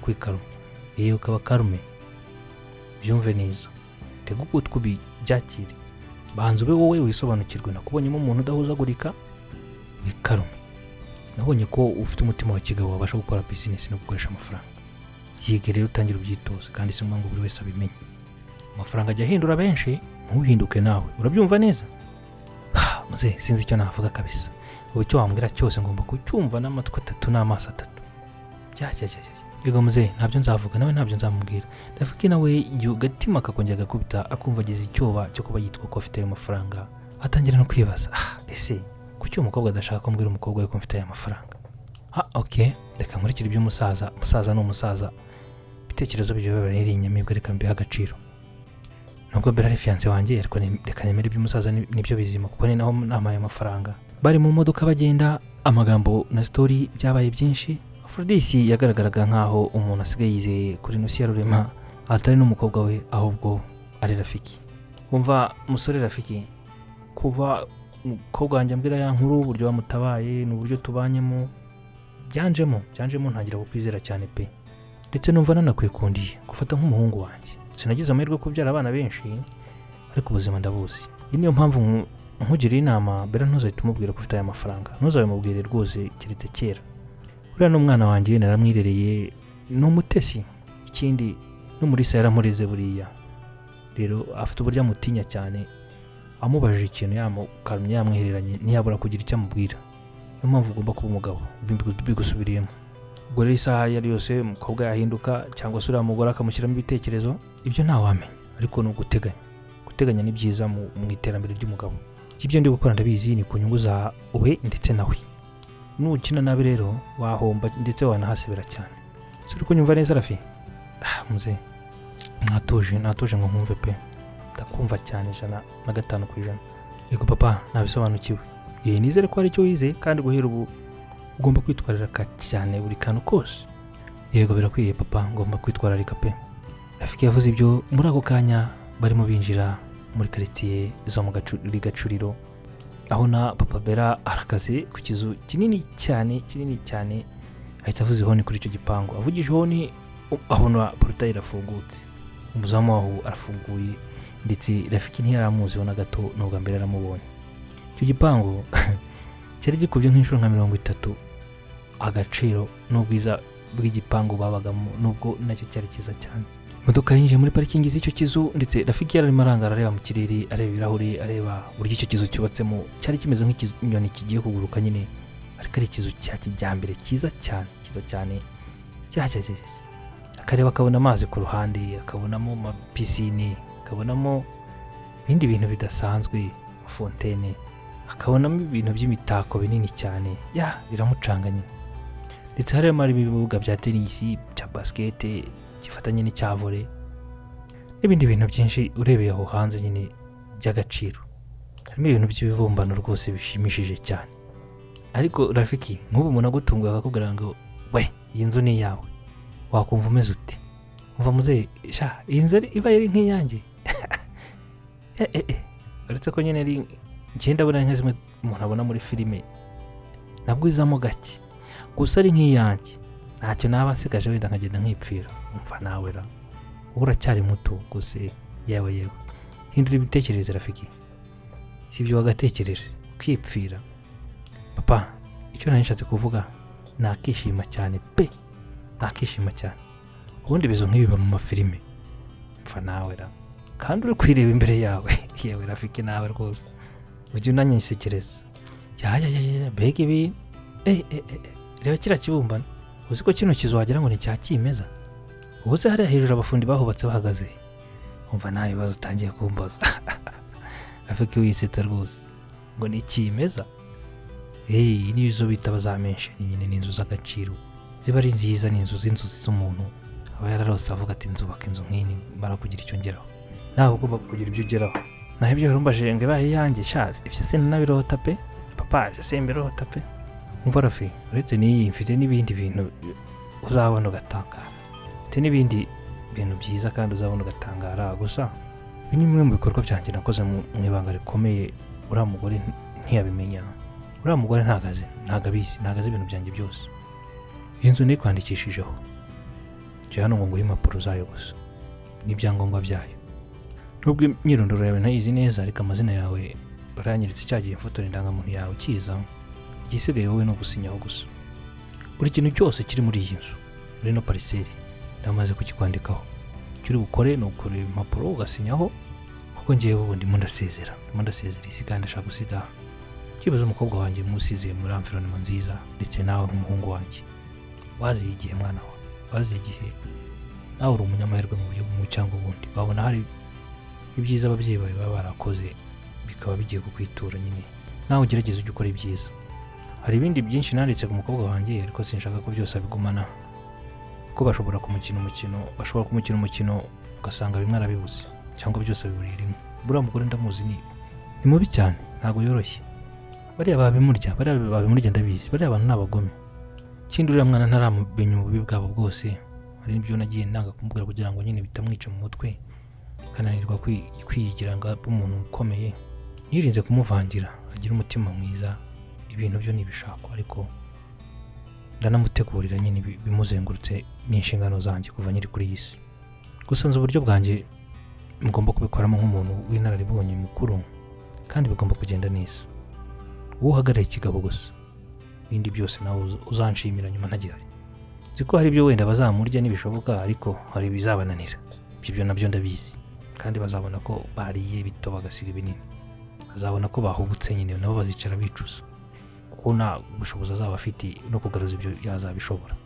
Kwikaruma, ukaba calme. Byumve neza, tega ugutwi ubyakire, banza ube wowe wisobanukirwe. Nakubonyemo umuntu udahuzagurika, wikarume. Nabonye ko ufite umutima wa kigabo, wabasha gukora bizinesi no gukoresha amafaranga. Byige rero, utangire ubyitoze, kandi si ngombwa ngo buri wese abimenye. Amafaranga ajya ahindura benshi, ntuhinduke nawe, urabyumva neza? Muze, sinzi icyo navuga kabisa. Ubu icyo wambwira cyose ngomba kucyumva n'amatwi atatu n'amaso atatu. Bya bya bya bya. Yego muze, ntabyo nzavuga, nawe ntabyo nzamubwira. Rafiki nawe igihe agatima kakongera gakubita, akumva agize icyoba cyo kuba yitwa ko afite ayo mafaranga, atangira no kwibaza: ah, ese kuki uwo mukobwa adashaka ko mbwira umukobwa we ko mfite aya mafaranga? Ah, ok, reka nkurikire iby'umusaza. Umusaza ni umusaza, ibitekerezo bye biba ari inyamibwa, reka mbihe agaciro. Nubwo Bella ari fiancé wanjye, ariko reka nemere iby'umusaza, nibyo bizima, kuko ni naho nampaye amafaranga. Bari mu modoka bagenda, amagambo na story byabaye byinshi. Aphrodis yagaragaraga nk'aho umuntu asigaye yizeye kuri ino si ya rurema atari n'umukobwa we, ahubwo ari Rafiki. Wumva musore Rafiki, kuva umukobwa wanjye ambwira ya nkuru, uburyo wamutabaye n'uburyo tubanyemo, byanjemo byanjemo, ntangira kukwizera cyane pe, ndetse numva nanakwikundiye gufata nk'umuhungu wanjye. Sinagize amahirwe yo kubyara abana benshi, ariko ubuzima ndabuzi. Iyi niyo mpamvu nkugiriye inama: Bella ntuzahite umubwira ko ufite aya mafaranga, ntuzabimubwire rwose, keretse kera. Uriya ni umwana wanjye, naramwirereye, ni umutesi. Ikindi n'umurisa yaramureze buriya, rero afite uburyo amutinya cyane. Amubajije ikintu yamukamye, yamwihereranye, ntiyabura kugira icyo amubwira. Niyo mpamvu ugomba kuba umugabo, bigusubiriyemo. Ubwo rero isaha iyo ari yose umukobwa yahinduka, cyangwa se uriya mugore akamushyiramo ibitekerezo, ibyo ntawamenya, ariko ni uguteganya. Guteganya ni byiza mu iterambere ry'umugabo. Ibyo ndi gukora ndabizi ni ku nyungu za we ndetse nawe. Nukina nabi rero wahomba, ndetse wanahasebera cyane. Si uri kunyumva neza, Rafi? Ah, muze, natuje, natuje ngo nkumve pe. Ndakumva cyane 105%. Yego papa, nabisobanukiwe. Ye, nizere ko hari icyo wize, kandi guhera ubu ugomba kwitwararika cyane buri kantu kose. Yego, birakwiye papa, ngomba kwitwararika pe. Rafiki yavuze ibyo muri ako kanya barimo binjira muri karitsiye zo mu Gacuriro, aho na papa Bella arakaze ku kizu kinini cyane, kinini cyane. Ahita avuza ihoni kuri icyo gipangu. Avugije ihoni, abona portail irafungutse, umuzamu waho arafunguye, ndetse Rafiki ntiyari na gato, ni ubwa mbere aramubonye. Icyo gipangu cyari gikubye nk'inshuro nka 30 agaciro n'ubwiza bw'igipangu babagamo, nubwo nacyo cyari cyiza cyane. Imodoka yinjiye muri parikingi z'icyo kizu, ndetse Rafiki yari arimo arangara, areba mu kirere, areba ibirahuri, areba uburyo icyo kizu cyubatsemo. Cyari kimeze nk'ikinyoni kigiye kuguruka nyine, ariko ari ikizu cya kijyambere, cyiza cyane, cyiza cyane, cya cya cya cya. Akareba akabona amazi ku ruhande, akabonamo amapisine, akabonamo ibindi bintu bidasanzwe, fontaine, akabonamo ibintu by'imitako binini cyane, ya biramucanga nyine. Ndetse harimo harimo ibibuga bya tenisi, bya basikete gifatanye n'icya volley, n'ibindi bintu byinshi urebeye aho hanze nyine by'agaciro. Harimo ibintu by'ibibumbano rwose bishimishije cyane. Ariko Rafiki, nk'ubu umuntu agutunguye akakubwira ngo we, iyi nzu ni iyawe, wakumva umeze ute? Umva muzehe sha, iyi nzu ibaye ari nk'iyanjye, uretse ko nyine ari ngenda abona nka zimwe umuntu abona muri filime, nabwo izamo gake gusa, ari nk'iyanjye ntacyo naba nsigaje, wenda nkagenda nkipfira. Umva nawe ra, wowe uracyari muto gusa. Yewe yewe, hindura ibitekerezo Rafiki, si ibyo wagatekereje ukipfira. Papa, icyo nari nshatse kuvuga, nakishima cyane pe, nakishima cyane. Ubundi ibizu nk'ibi biba mu mafilime. Mfa nawe ra, kandi uri kwireba imbere yawe. Yewe Rafiki, nawe rwose ujye unanyisekereza. Ya ya ya ya, mbega ibi! Eh eh eh, reba kiriya kibumbano. Uzi ko kino kizu wagira ngo ni cya kimeza? Ubu se hariya hejuru abafundi bahubatse bahagaze? Umva, nta bibazo utangiye kumbaza. Rafiki wisetsa rwose ngo ni kimeza. Hey, nizo bita bazamenshe nyine, ni inzu z'agaciro, ziba ari nziza, ni inzu z'inzozi z'umuntu aba yararose avuga ati nzubaka inzu nk'iyi mara kugira icyo ngeraho. Nawe ugomba kugira ibyo ugeraho. Naho ibyo warumbaje ngo ibaye iyanjye, shazi, ibyo sinanabirota pe papa, ibyo simbirota pe. Umva Rafi, uretse n'iyi mfite n'ibindi bintu uzabona ugatangara, mfite n'ibindi bintu byiza kandi uzabona ugatangara. Gusa ibi ni bimwe mu bikorwa byanjye nakoze mu ibanga rikomeye, uriya mugore ntiyabimenya. Uriya mugore ntabwo azi, ntabwo abizi, ntabwo azi ibintu byanjye byose. Iyi nzu nikwandikishijeho, njye hano ngo nguhe impapuro zayo gusa n'ibyangombwa byayo. Nubwo imyirondoro yawe ntayizi neza, ariko amazina yawe uranyiritse cya gihe mfotora indangamuntu yawe ukiza. Igisigaye wowe ni ugusinyaho gusa. Buri kintu cyose kiri muri iyi nzu, muri ino parcelle, ndamaze kukikwandikaho. Icyo uri bukore ni ukureba impapuro ugasinyaho, kuko ngewe ubu ndimo ndasezera, ndimo ndasezera isi kandi ndashaka gusiga byibuze umukobwa wanjye musize muri environment nziza, ndetse nawe nk'umuhungu wanjye waziye igihe, mwana wa waziye igihe, nawe uri umunyamahirwe mu buryo bumwe cyangwa ubundi. Wabona hari ibyiza ababyeyi bawe baba barakoze bikaba bigiye kukwitura nyine, nawe ugerageze ujye ukora ibyiza. Hari ibindi byinshi nanditse ku mukobwa wanjye, ariko sinshaka ko byose abigumana, kuko bashobora kumukina umukino, bashobora kumukina umukino ugasanga bimwe arabibuze cyangwa byose abiburiye rimwe. Buriya mugore ndamuzi, ni mubi cyane, ntabwo yoroshye. Bariya babimurya, bariya babimurya ndabizi, bariya bantu ni abagome. Ikindi uriya mwana ntaramenya ububi bwabo bwose, hari n'ibyo nagiye nanga kumubwira kugira ngo nyine bitamwica mu mutwe akananirwa kwiyigira ngo abe umuntu ukomeye. Nirinze kumuvangira, agira umutima mwiza, ibintu byo nibishakwa, ariko ndanamutegurira nyine bimuzengurutse, ni inshingano zanjye kuva nkiri kuri iyi si. Gusa nzi uburyo bwanjye mugomba kubikoramo nk'umuntu w'inararibonye mukuru, kandi bigomba kugenda neza. Wowe uhagarare ikigabo gusa, ibindi byose nawe uzanshimira nyuma ntagihari. Nzi ko hari ibyo wenda bazamurya nibishoboka, ariko hari ibizabananira, ibyo nabyo ndabizi, kandi bazabona ko bariye bito bagasiga ibinini, bazabona ko bahubutse nyine, nabo bazicara bicuza, kuko nta bushobozi azaba afite no kugaruza ibyo yazabishobora.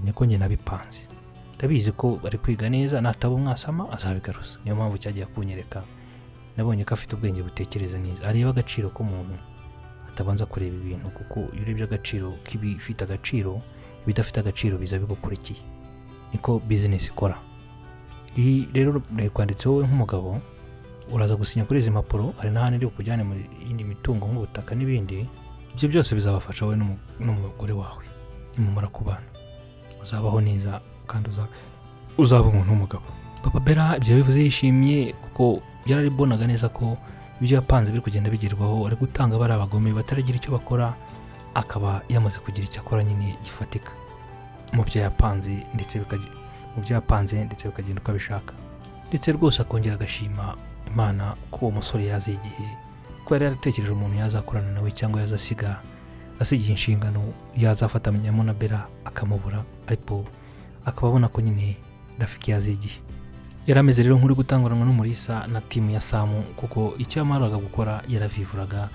Niko njye nabipanze, ndabizi ko bari kwiga neza, nataba umwasama azabigaruza. Niyo mpamvu cyagiye kunyereka, nabonye ko afite ubwenge butekereza neza, areba agaciro k'umuntu, atabanza kureba ibintu, kuko iyo urebye agaciro k'ibifite agaciro, ibidafite agaciro biza bigukurikiye. Niko bizinesi ikora. Iyi rero nayikwanditseho wowe nk'umugabo, uraza gusinya kuri izi mpapuro, hari n'ahandi iri bukujyane mu yindi mitungo nk'ubutaka n'ibindi. Ibyo byose bizabafasha wowe n'umugore wawe nimumara kubana, uzabaho neza kandi uzaba umuntu w'umugabo. Papa Bella ibyo yabivuze yishimye, kuko yararibonaga neza ko ibyo yapanze biri kugenda bigerwaho, ari gutanga bari abagome bataragira icyo bakora, akaba yamaze kugira icyo akora nyine gifatika mu byo yapanze, ndetse mu byo yapanze ndetse bikagenda uko abishaka. Ndetse rwose akongera agashima Imana ko uwo musore yaziye igihe, ko yari yaratekereje umuntu yazakorana nawe cyangwa yazasiga asigiye inshingano yazafatanyamo na Bella akamubura, ariko akaba abona ko nyine Rafiki yaziye igihe. Yari ameze rero nk'uri gutanguranwa n'Umulisa na timu ya Samu, kuko icyo yamaraga gukora yaravivuraga,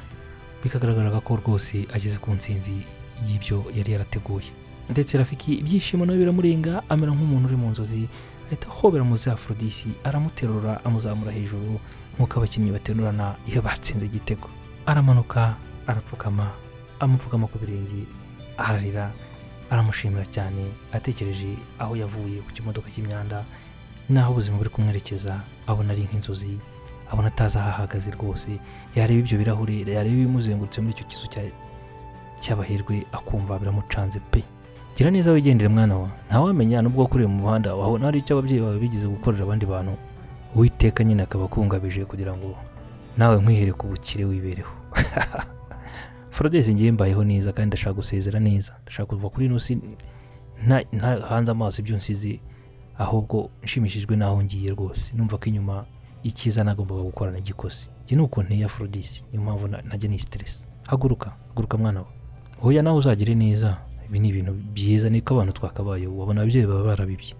bikagaragaraga ko rwose ageze ku ntsinzi y'ibyo yari yarateguye. Ndetse Rafiki ibyishimo nawe biramurenga, amera nk'umuntu uri mu nzozi, ahita ahobera muze Aphrodis, aramuterura amuzamura hejuru nk'uko abakinnyi baterurana iyo batsinze igitego. Aramanuka arapfukama, amupfukama ku birenge, ararira, aramushimira cyane, atekereje aho yavuye ku kimodoka cy'imyanda n'aho ubuzima buri kumwerekeza, abona ari nk'inzozi, abona atazi aho ahagaze rwose. Yareba ibyo birahure, yareba ibimuzengurutse muri icyo kizu cy'abahirwe, akumva biramucanze pe. Gira neza wigendere mwana wa, ntawamenya nubwo wakuriye mu muhanda wabona hari icyo ababyeyi bawe bigeze gukorera abandi bantu, Uwiteka nyine akaba akungabije kugira ngo nawe nkwihere ku bukire wibereho. Aphrodis, ngiye mbayeho neza kandi ndashaka gusezera neza, ndashaka kuva kuri ino si nta hanze amaso ibyo nsize, ahubwo nshimishijwe n'aho ngiye rwose, numva ko inyuma icyiza nagombaga gukora nagikoze. Njye ni uko nteye Aphrodis, niyo mpamvu ntajya ni stress. Haguruka, haguruka mwana we, oya nawe uzagire neza. Ibi ni ibintu byiza, niko abantu twakabaye. Wabona ababyeyi baba barabibye,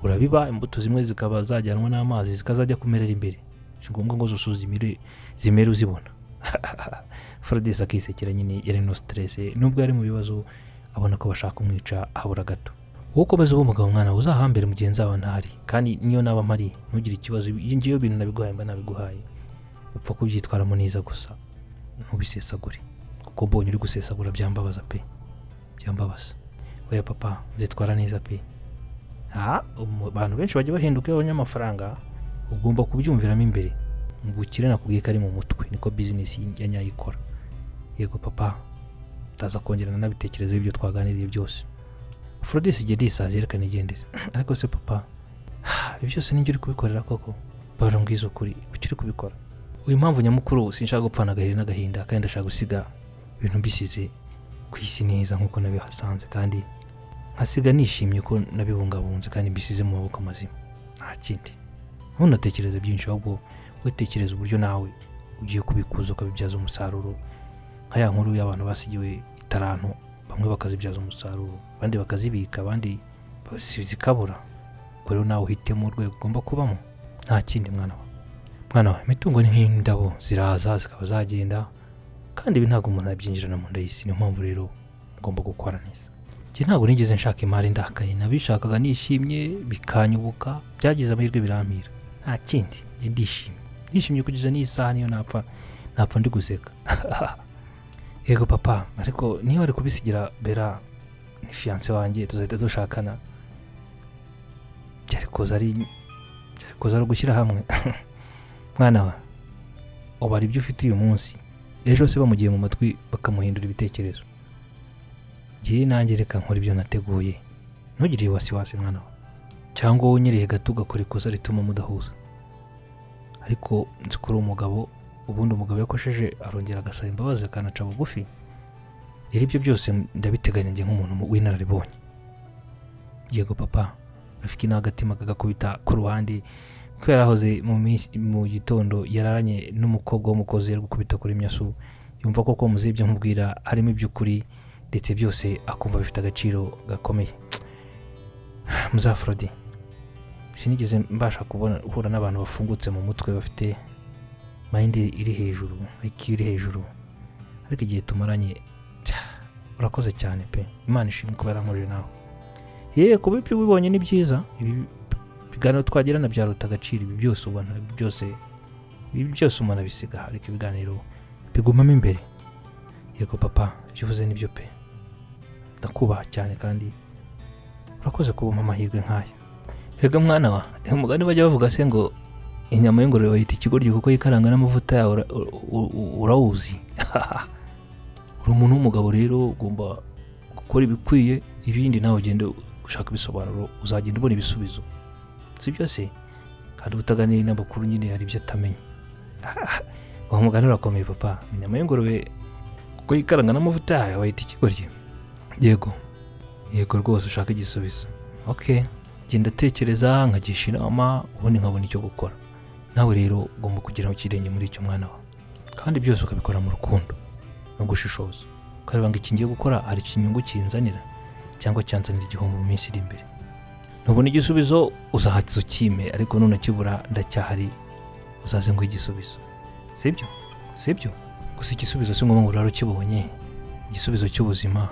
urabiba imbuto zimwe zikaba zajyanwa n'amazi zikazajya kumerera imbere, si ngombwa ngo zose uzimire zimere uzibona. Aphrodis akisekera nyine, yari no stress, nubwo yari mu bibazo, abona ko bashaka kumwica habura gato. Wowe ukomeze ube umugabo mwana, uzahambere mugenzi wawe ntahari, kandi niyo naba mpari ntugire ikibazo. Iyo ngiyo bintu nabiguhaye mba nabiguhaye, upfa kubyitwaramo neza gusa ntubisesagure, kuko mbonye uri gusesagura byambabaza pe, byambabaza. Oya papa, nzitwara neza pe. Abantu benshi bajya bahinduka iyo babonye amafaranga, ugomba kubyumviramo imbere. Ubukire nakubwiye ko ari mu mutwe, niko bizinesi ya nyayo ikora. Yego papa, utaza kongera nanabitekerezo ibyo twaganiriye byose. Afrodis igihe ndisaza yerekana igendere. Ariko se papa, ibi byose ninjye uri kubikorera koko? Bara mbwiza ukuri, kuki uri kubikora? Uyu mpamvu nyamukuru, sinshaka gupfana agahinda n'agahinda, kandi ndashaka gusiga ibintu mbisize ku isi neza nk'uko nabihasanze, kandi nkasiga nishimye ko nabibungabunze kandi mbisize mu maboko mazima, nta kindi. Ntunatekereze byinshi, ahubwo wetekereza uburyo nawe ugiye kubikuza ukabibyaza umusaruro, nka ya nkuru y'abantu basigiwe itaranto, bamwe bakazibyaza umusaruro, abandi bakazibika, abandi zikabura. Ubwo rero nawe uhitemo urwego ugomba kubamo, nta kindi mwana wa. Mwana wa, imitungo ni nk'indabo, ziraza zikaba zagenda, kandi ibi ntabwo umuntu yabyinjirana mu nda y'isi. Niyo mpamvu rero mugomba gukora neza. Njye ntabwo nigeze nshaka imari ndakaye, nabishakaga nishimye, bikanyubuka, byagize amahirwe birampira, nta kindi. Njye ndishimye, ndishimye kugeza n'iyi saha, niyo napfa napfa ndi guseka. Yego papa, ariko niba wari kubisigira Bera, ni fiancé wanjye, tuzahita dushakana, byari kuza ari ugushyira hamwe. Mwana wa, ubara ibyo ufite uyu munsi, ejo se bamugiye mu matwi bakamuhindura ibitekerezo. Njye nanjye reka nkora ibyo nateguye, ntugire wasiwasi mwana wa, cyangwa wowe unyereye gato ugakora ikosa rituma mudahuza. Ariko nzi ko uri umugabo, ubundi umugabo yakosheje arongera agasaba imbabazi akanaca bugufi. Rero ibyo byose ndabiteganya njye nk'umuntu w'inararibonye. Yego papa. Rafiki nawe agatima kagakubita ku ruhande, ko yarahoze mu minsi mu gitondo yararanye n'umukobwa w'umukozi yari gukubita kuri myasu, yumva koko muzehe ibyo amubwira harimo iby'ukuri, ndetse byose akumva bifite agaciro gakomeye. Muzafrodi, sinigeze mbasha kubona guhura n'abantu bafungutse mu mutwe, bafite mind iri hejuru, IQ iri hejuru, ariko igihe tumaranye, urakoze cyane pe. Imana ishimwe kuba yarankuje nawe. Ye, kuba ibyo ubibonye ni byiza, ibi biganiro twagirana byaruta agaciro ibi byose ubona. Ibi byose umuntu abisiga, ariko ibiganiro bigumamo imbere. Yego papa, ibyo uvuze nibyo pe, ndakubaha cyane kandi urakoze kubumpa amahirwe nk'aya. Rega mwana wa, umugani bajya bavuga se ngo inyama y'ingurube bayita ikigoryi kuko yikaranga n'amavuta yawe, urawuzi. Uri umuntu w'umugabo rero, ugomba gukora ibikwiye, ibindi nawe ugende ushaka ibisobanuro, uzagenda ubona ibisubizo, si byo se? Kandi utaganiriye n'abakuru nyine hari ibyo atamenya. Uwo mugani urakomeye papa, inyama y'ingurube kuko yikaranga n'amavuta yayo bayita ikigoryi. Yego yego rwose, ushaka igisubizo. Ok, genda tekereza, nkagisha inama, ubundi nkabona icyo gukora. Nawe rero ugomba kugira ikirenge muri icyo mwana wawe, kandi byose ukabikora mu rukundo no gushishoza, ukareba ngo iki ngiye gukora hari ikinyungu kinzanira cyangwa cyanzanira igihombo mu minsi iri imbere. Nubona igisubizo uzahaza ukime, ariko nunakibura ndacyahari, uzaze ngo igisubizo. Sibyo? Sibyo gusa, igisubizo si ngombwa ngo urare ukibonye. Igisubizo cy'ubuzima,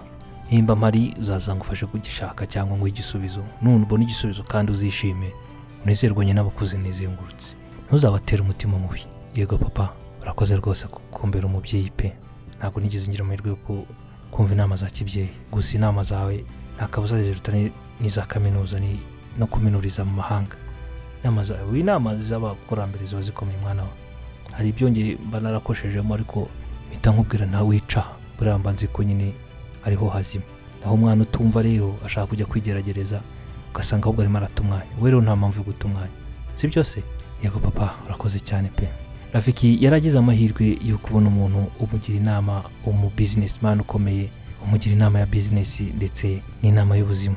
nimba mpari uzaza ngo ufashe kugishaka cyangwa ngo igisubizo. Nubona igisubizo kandi uzishime, unezerwe n'abakuze nizengurutse, ntuzabatere umutima mubi. Yego papa, urakoze rwose kumbera umubyeyi pe. Ntabwo nigeze ngira amahirwe yo kumva inama za kibyeyi, gusa inama zawe nta kabuza ziruta n'iza kaminuza no kuminuriza mu mahanga. Inama zawe, inama z'abakurambere ziba zikomeye mwana wa. Hari ibyo ngiye mba narakoshejemo, ariko mpita nkubwira ntawe wica, buriya mba nzi ko nyine ariho hazima. Naho umwana utumva rero ashaka kujya kwigeragereza, ugasanga ahubwo arimo arata umwanya. Wowe rero nta mpamvu yo guta umwanya, si byose? Yego papa, urakoze cyane pe. Rafiki yaragize amahirwe yo kubona umuntu umugira inama, umu businessman ukomeye umugira inama ya business ndetse n'inama y'ubuzima.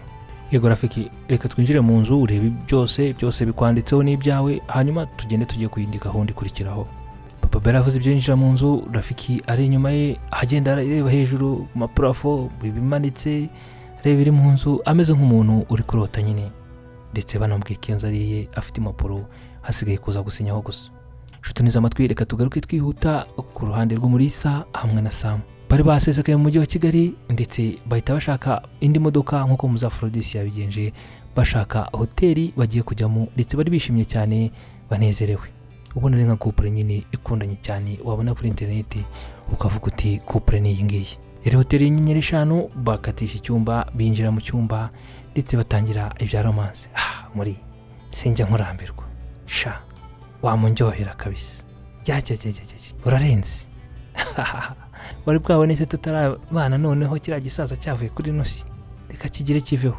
Yego Rafiki, reka twinjire mu nzu urebe byose, byose bikwanditseho n'ibyawe, hanyuma tugende tujye ku yindi gahunda ikurikiraho. Papa Bella avuze ibyo yinjira mu nzu, Rafiki ari inyuma ye, agenda areba hejuru ku ma plafond ibimanitse, areba ibiri mu nzu, ameze nk'umuntu uri kurota nyine. Ndetse banamubwiye ko iyo nzu ari iye, afite impapuro, hasigaye kuza gusinyaho gusa. Nshuti neza amatwi, reka tugaruke twihuta ku ruhande rw'Umurisa hamwe na Samu. Bari basesekaye mu mujyi wa Kigali, ndetse bahita bashaka indi modoka nk'uko Muzafrodisi yabigenje, bashaka hoteli bagiye kujyamo, ndetse bari bishimye cyane banezerewe. Ubona ari nka couple nyine ikundanye cyane, wabona kuri interineti ukavuga uti couple ni iyi ngiyi. Yari hoteli y'inyenyeri 5, bakatisha icyumba, binjira mu cyumba ndetse batangira ibya romance. Muri sinjya nkurambirwa sha, wamunjyohera kabisa, jya urarenze. Wari bwabone se tutarabana? Noneho kiriya gisaza cyavuye kuri ino si, reka kigire kiveho.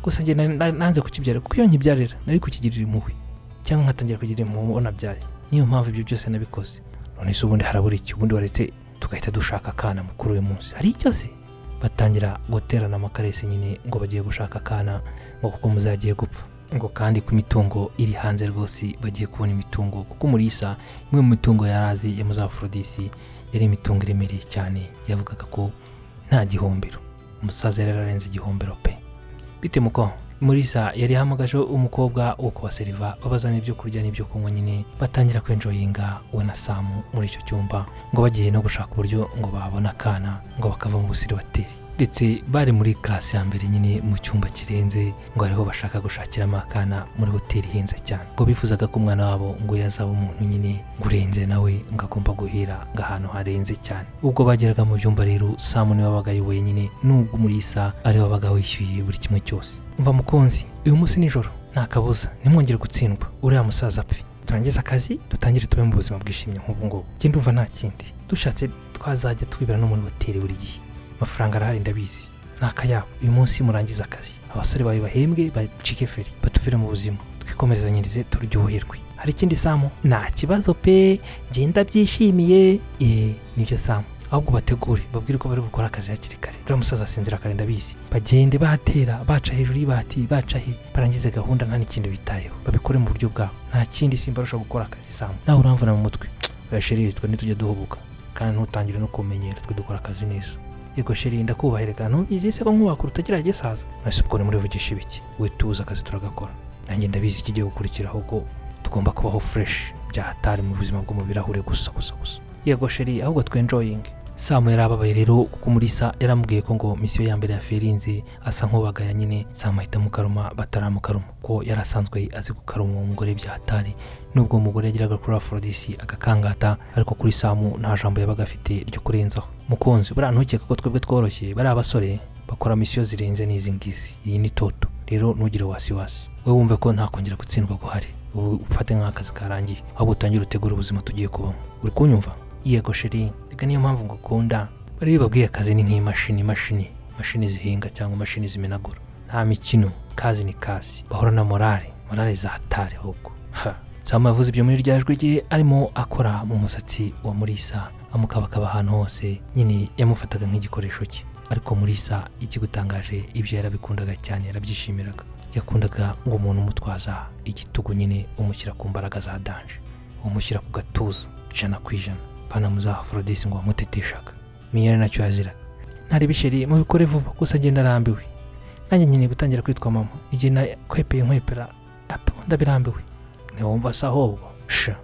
Gusa njye nanze kukibyara, kuko iyo nkibyarira nari kukigirira impuhwe, cyangwa nkatangira kugira impuhwe uwo nabyaye. Niyo mpamvu ibyo byose nabikoze. None se ubundi harabura iki? Ubundi waretse tugahita dushaka akana mukuru uyu munsi, hari icyo se? Batangira guterana amakaresi nyine ngo bagiye gushaka akana, ngo kuko muzagiye gupfa, ngo kandi ku mitungo iri hanze rwose bagiye kubona imitungo, kuko Mulisa imwe mu mitungo yari azi ya Muzafrodisi yari imitungo iremereye cyane. Yavugaga ko nta gihombero, umusaza yari yararenze igihombero pe. Bite muko? Mulisa yari yahamagaje umukobwa wo kubaseriva, babazana ibyo kurya n'ibyo kunywa nyine, batangira kwenjoyinga we na Samu muri icyo cyumba, ngo bagiye no gushaka uburyo ngo babona akana, ngo bakava mu busiribateri. Ndetse bari muri class ya mbere nyine mu cyumba kirenze, ngo ariho bashaka gushakiramo akana muri hoteli ihenze cyane. Ngo bifuzaga ko umwana wabo ngo yazaba umuntu nyine ngo urenze, nawe ngo agomba guhera ngo ahantu harenze cyane. Ubwo bageraga mu byumba rero, Samu niwe wabaga ayoboye nyine, nubwo Mulisa ari we wabaga wishyuye buri kimwe cyose. Umva mukunzi, uyu munsi nijoro nta kabuza ntimwongere gutsindwa, uriya musaza apfe, turangize akazi dutangire tube mu buzima bwishimye nk'ubu ngubu. Njye ndumva nta kindi, dushatse twazajya twibera no muri hoteli buri gihe, amafaranga arahari ndabizi, ni akayabo. Uyu munsi murangize akazi, abasore bawe bahembwe, bacike feri, batuvire mu buzima, twikomerezanyirize turyoherwe. Hari ikindi Samu? Nta kibazo pe, ngenda byishimiye. Nibyo Samu, ahubwo bategure, babwire ko bari bukore akazi hakiri kare. Uriya musaza asinzira kare ndabizi, bagende batera baca hejuru y'ibati, baca he, barangize gahunda nta n'ikindi bitayeho, babikore mu buryo bwabo. Nta kindi, simbarusha gukora akazi Samu, nawe uramvuna mu mutwe. Oya chérie, twe ntitujya duhubuka, kandi ntutangire no kumenyera, twe dukora akazi neza. Yego chérie, ndakubaha, ntubizi se ko nkubaka utagira gisaza? Ese ubwo nimurivugisha ibiki? We tuzi akazi turagakora, nanjye ndabizi ikigiye gukurikira, ahubwo tugomba kubaho fresh bya hatari mu buzima bwo mu birahure gusa gusa gusa. Yego chérie, ahubwo twenjoyinge. Samu yari ababaye rero, kuko Mulisa yaramubwiye ko ngo mission ya mbere ya ferinze, asa nk'ubagaya nyine. Samu ahita mukaruma bataramukaruma, ko yari asanzwe azi gukaruma uwo mugore bya hatari. Nubwo umugore yageraga kuri Afrodisi agakangata, ariko kuri Samu nta jambo yabaga afite ryo kurenzaho. Mukunzi, buriya ntukeke ko twebwe tworoshye, bariya abasore bakora mission zirenze n'izi ngizi, iyi ni toto. Rero ntugire wasiwasi, wowe wumve ko nta kongera gutsindwa guhari, ubu ufate nk'akazi karangiye, ahubwo utangire utegure ubuzima tugiye kubamo. Uri kunyumva? Yego chérie, reka niyo mpamvu ngukunda. Bari babwiye akazi ni nk'imashini, imashini, imashini zihinga cyangwa imashini zimenagura, nta mikino, kazi ni kazi. Bahora na morale, morale za hatari ahubwo ha. Samu yavuze ibyo muri rya jwi rye, arimo akora mu musatsi wa Mulisa, amukabakaba ahantu hose nyine, yamufataga nk'igikoresho cye. Ariko Mulisa ikigutangaje, ibyo yarabikundaga cyane, yarabyishimiraga. Yakundaga ngo umuntu umutwaza igitugu nyine, umushyira ku mbaraga za danger, umushyira ku gatuza 100%. Pana muzaha Afrodisi ngo wamuteteshaga, menya ari nacyo yaziraga. Ntari bisheri, mubikore vuba gusa, ngenda arambiwe, nanjye nkeneye gutangira kwitwa mama. Igihe nakwepeye nkwepera apo, ndabirambiwe. Ntiwumva se ahubwo sha?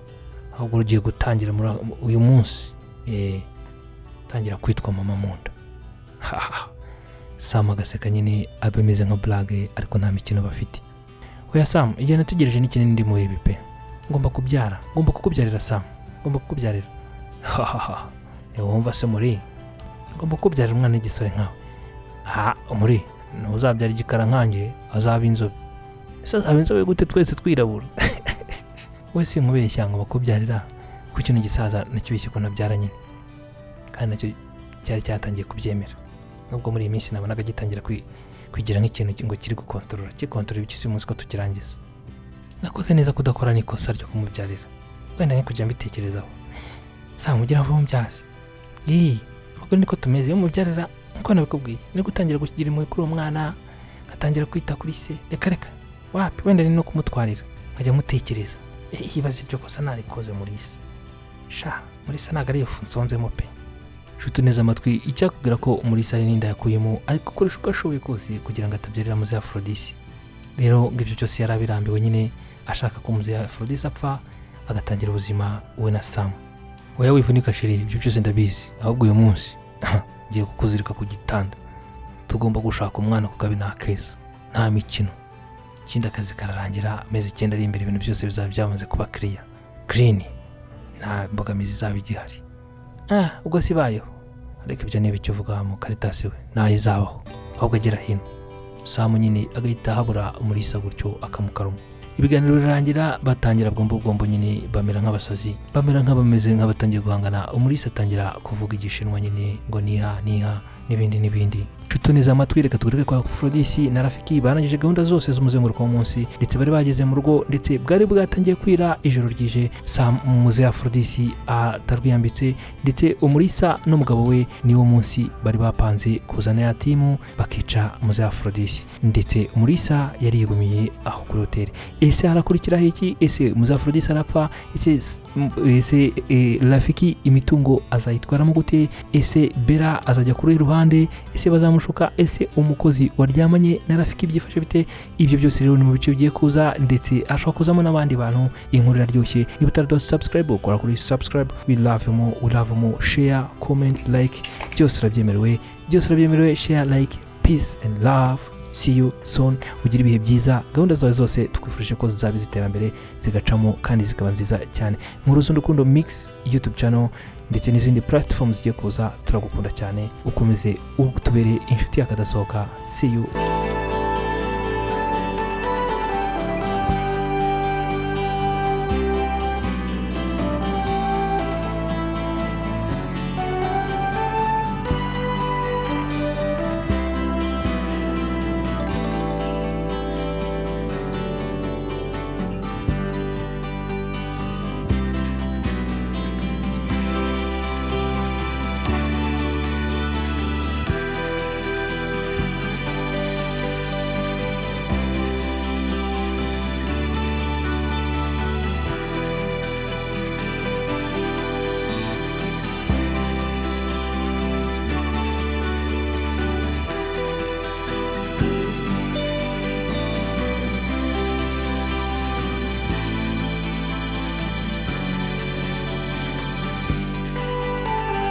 Ahubwo ugiye gutangira muri uyu munsi, tangira kwitwa mama mu nda. Haha, Samu agaseka nyine, abimeze nka blague, ariko nta mikino bafite. Oya Samu, igihe nategereje ni kinini, ndi mu ibi pe, ngomba kubyara, ngomba kukubyarira Samu, ngomba kukubyarira. Hahaha, ntiwumva se muri? Ngomba kukubyarira umwana w'igisore nkawe. Ha muri, ntuzabyara igikara nkanjye, azaba inzobe. Ese azaba inzobe gute twese twirabura? We sinkubeshya ngo bakubyarira, kuko kino gisaza nakibeshye ko nabyara nyine, kandi nacyo cyari cyatangiye kubyemera, nubwo muri iyi minsi nabonaga gitangira kwigira nk'ikintu ngo kiri gukontorora, kikontorora ibiki si umunsi ko tukirangiza. Nakoze neza kudakora n'ikosa ryo kumubyarira, wenda ni kujya mbitekerezaho. Saa mugira vuba mbyaze. Ii, abagore niko tumeze, iyo mubyarira nkuko nabikubwiye, ni gutangira kugira impuhwe kuri uwo mwana, ngatangira kwita kuri se. Reka reka, wapi, wenda ni no kumutwarira nkajya mutekereza. Ibaze iryo kosa narikoze muri se sha. Muri se ntabwo ariyo fu nsonzemo pe. Nshuti neza amatwi, icyakubwira ko muri sare n'inda yakuyemo, ariko akoresha uko ashoboye kose kugira ngo atabyarira muze Afrodisi. Rero ngo ibyo byose yari abirambiwe nyine, ashaka ko muze Afrodisi apfa, agatangira ubuzima we na Samu. Oya wivunika chérie, ibyo byose ndabizi, ahubwo uyu munsi Ngiye kukuzirika ku gitanda, tugomba gushaka umwana kuko abi nta keza, nta mikino. Ikindi, akazi kararangira amezi 9 ari imbere, ibintu byose bizaba byamaze kuba clear, clean, nta mbogamizi izaba igihari. Ah, ubwo sibayeho. Ariko ibyo niba icyo uvuga mu karitasi we, ntayo izabaho, ahubwo agera hino. Samu nyine agahita habura Umurisa gutyo akamukaruma. Ibiganiro birarangira, batangira bwombo bwombo nyine, bamera nk'abasazi, bamera nk'abameze nk'abatangiye guhangana. Umurisa atangira kuvuga Igishinwa nyine, ngo niha niha n'ibindi n'ibindi. Nshuti amatwi, reka tugaruke kwa Afrodisi na Rafiki. Barangije gahunda zose z'umuzenguruko w'umunsi, ndetse bari bageze mu rugo, ndetse bwari bwatangiye kwira, ijoro ryije. Sam muze Afrodisi atarwiyambitse, ndetse Umurisa n'umugabo we niwo munsi bari bapanze kuzana ya team bakica muze Afrodisi, ndetse Umurisa yari yigumiye aho kuri hoteli. Ese harakurikiraho iki? Ese muze Afrodisi arapfa? Ese Rafiki imitungo azayitwaramo gute? Ese Bera azajya kuri ruhande? Ese bazamushuka? Ese umukozi waryamanye na Rafiki byifashe bite? Ibyo byose rero ni mu bice bigiye kuza, ndetse hashobora kuzamo n'abandi bantu. Inkuru iraryoshye. Niba utaraduha subscribe, ukora kuri subscribe. We love you more, we love you more. Share, comment, like, byose urabyemerewe, byose urabyemerewe. Share, like, peace and love, see you soon. Ugire ibihe byiza. Gahunda zawe zose tukwifurije ko zizaba iz'iterambere, zigacamo kandi zikaba nziza cyane. Inkuru z'urukundo Mix YouTube channel ndetse n'izindi platforms zigiye kuza, turagukunda cyane. Ukomeze utubere inshuti yakadasohoka. See you.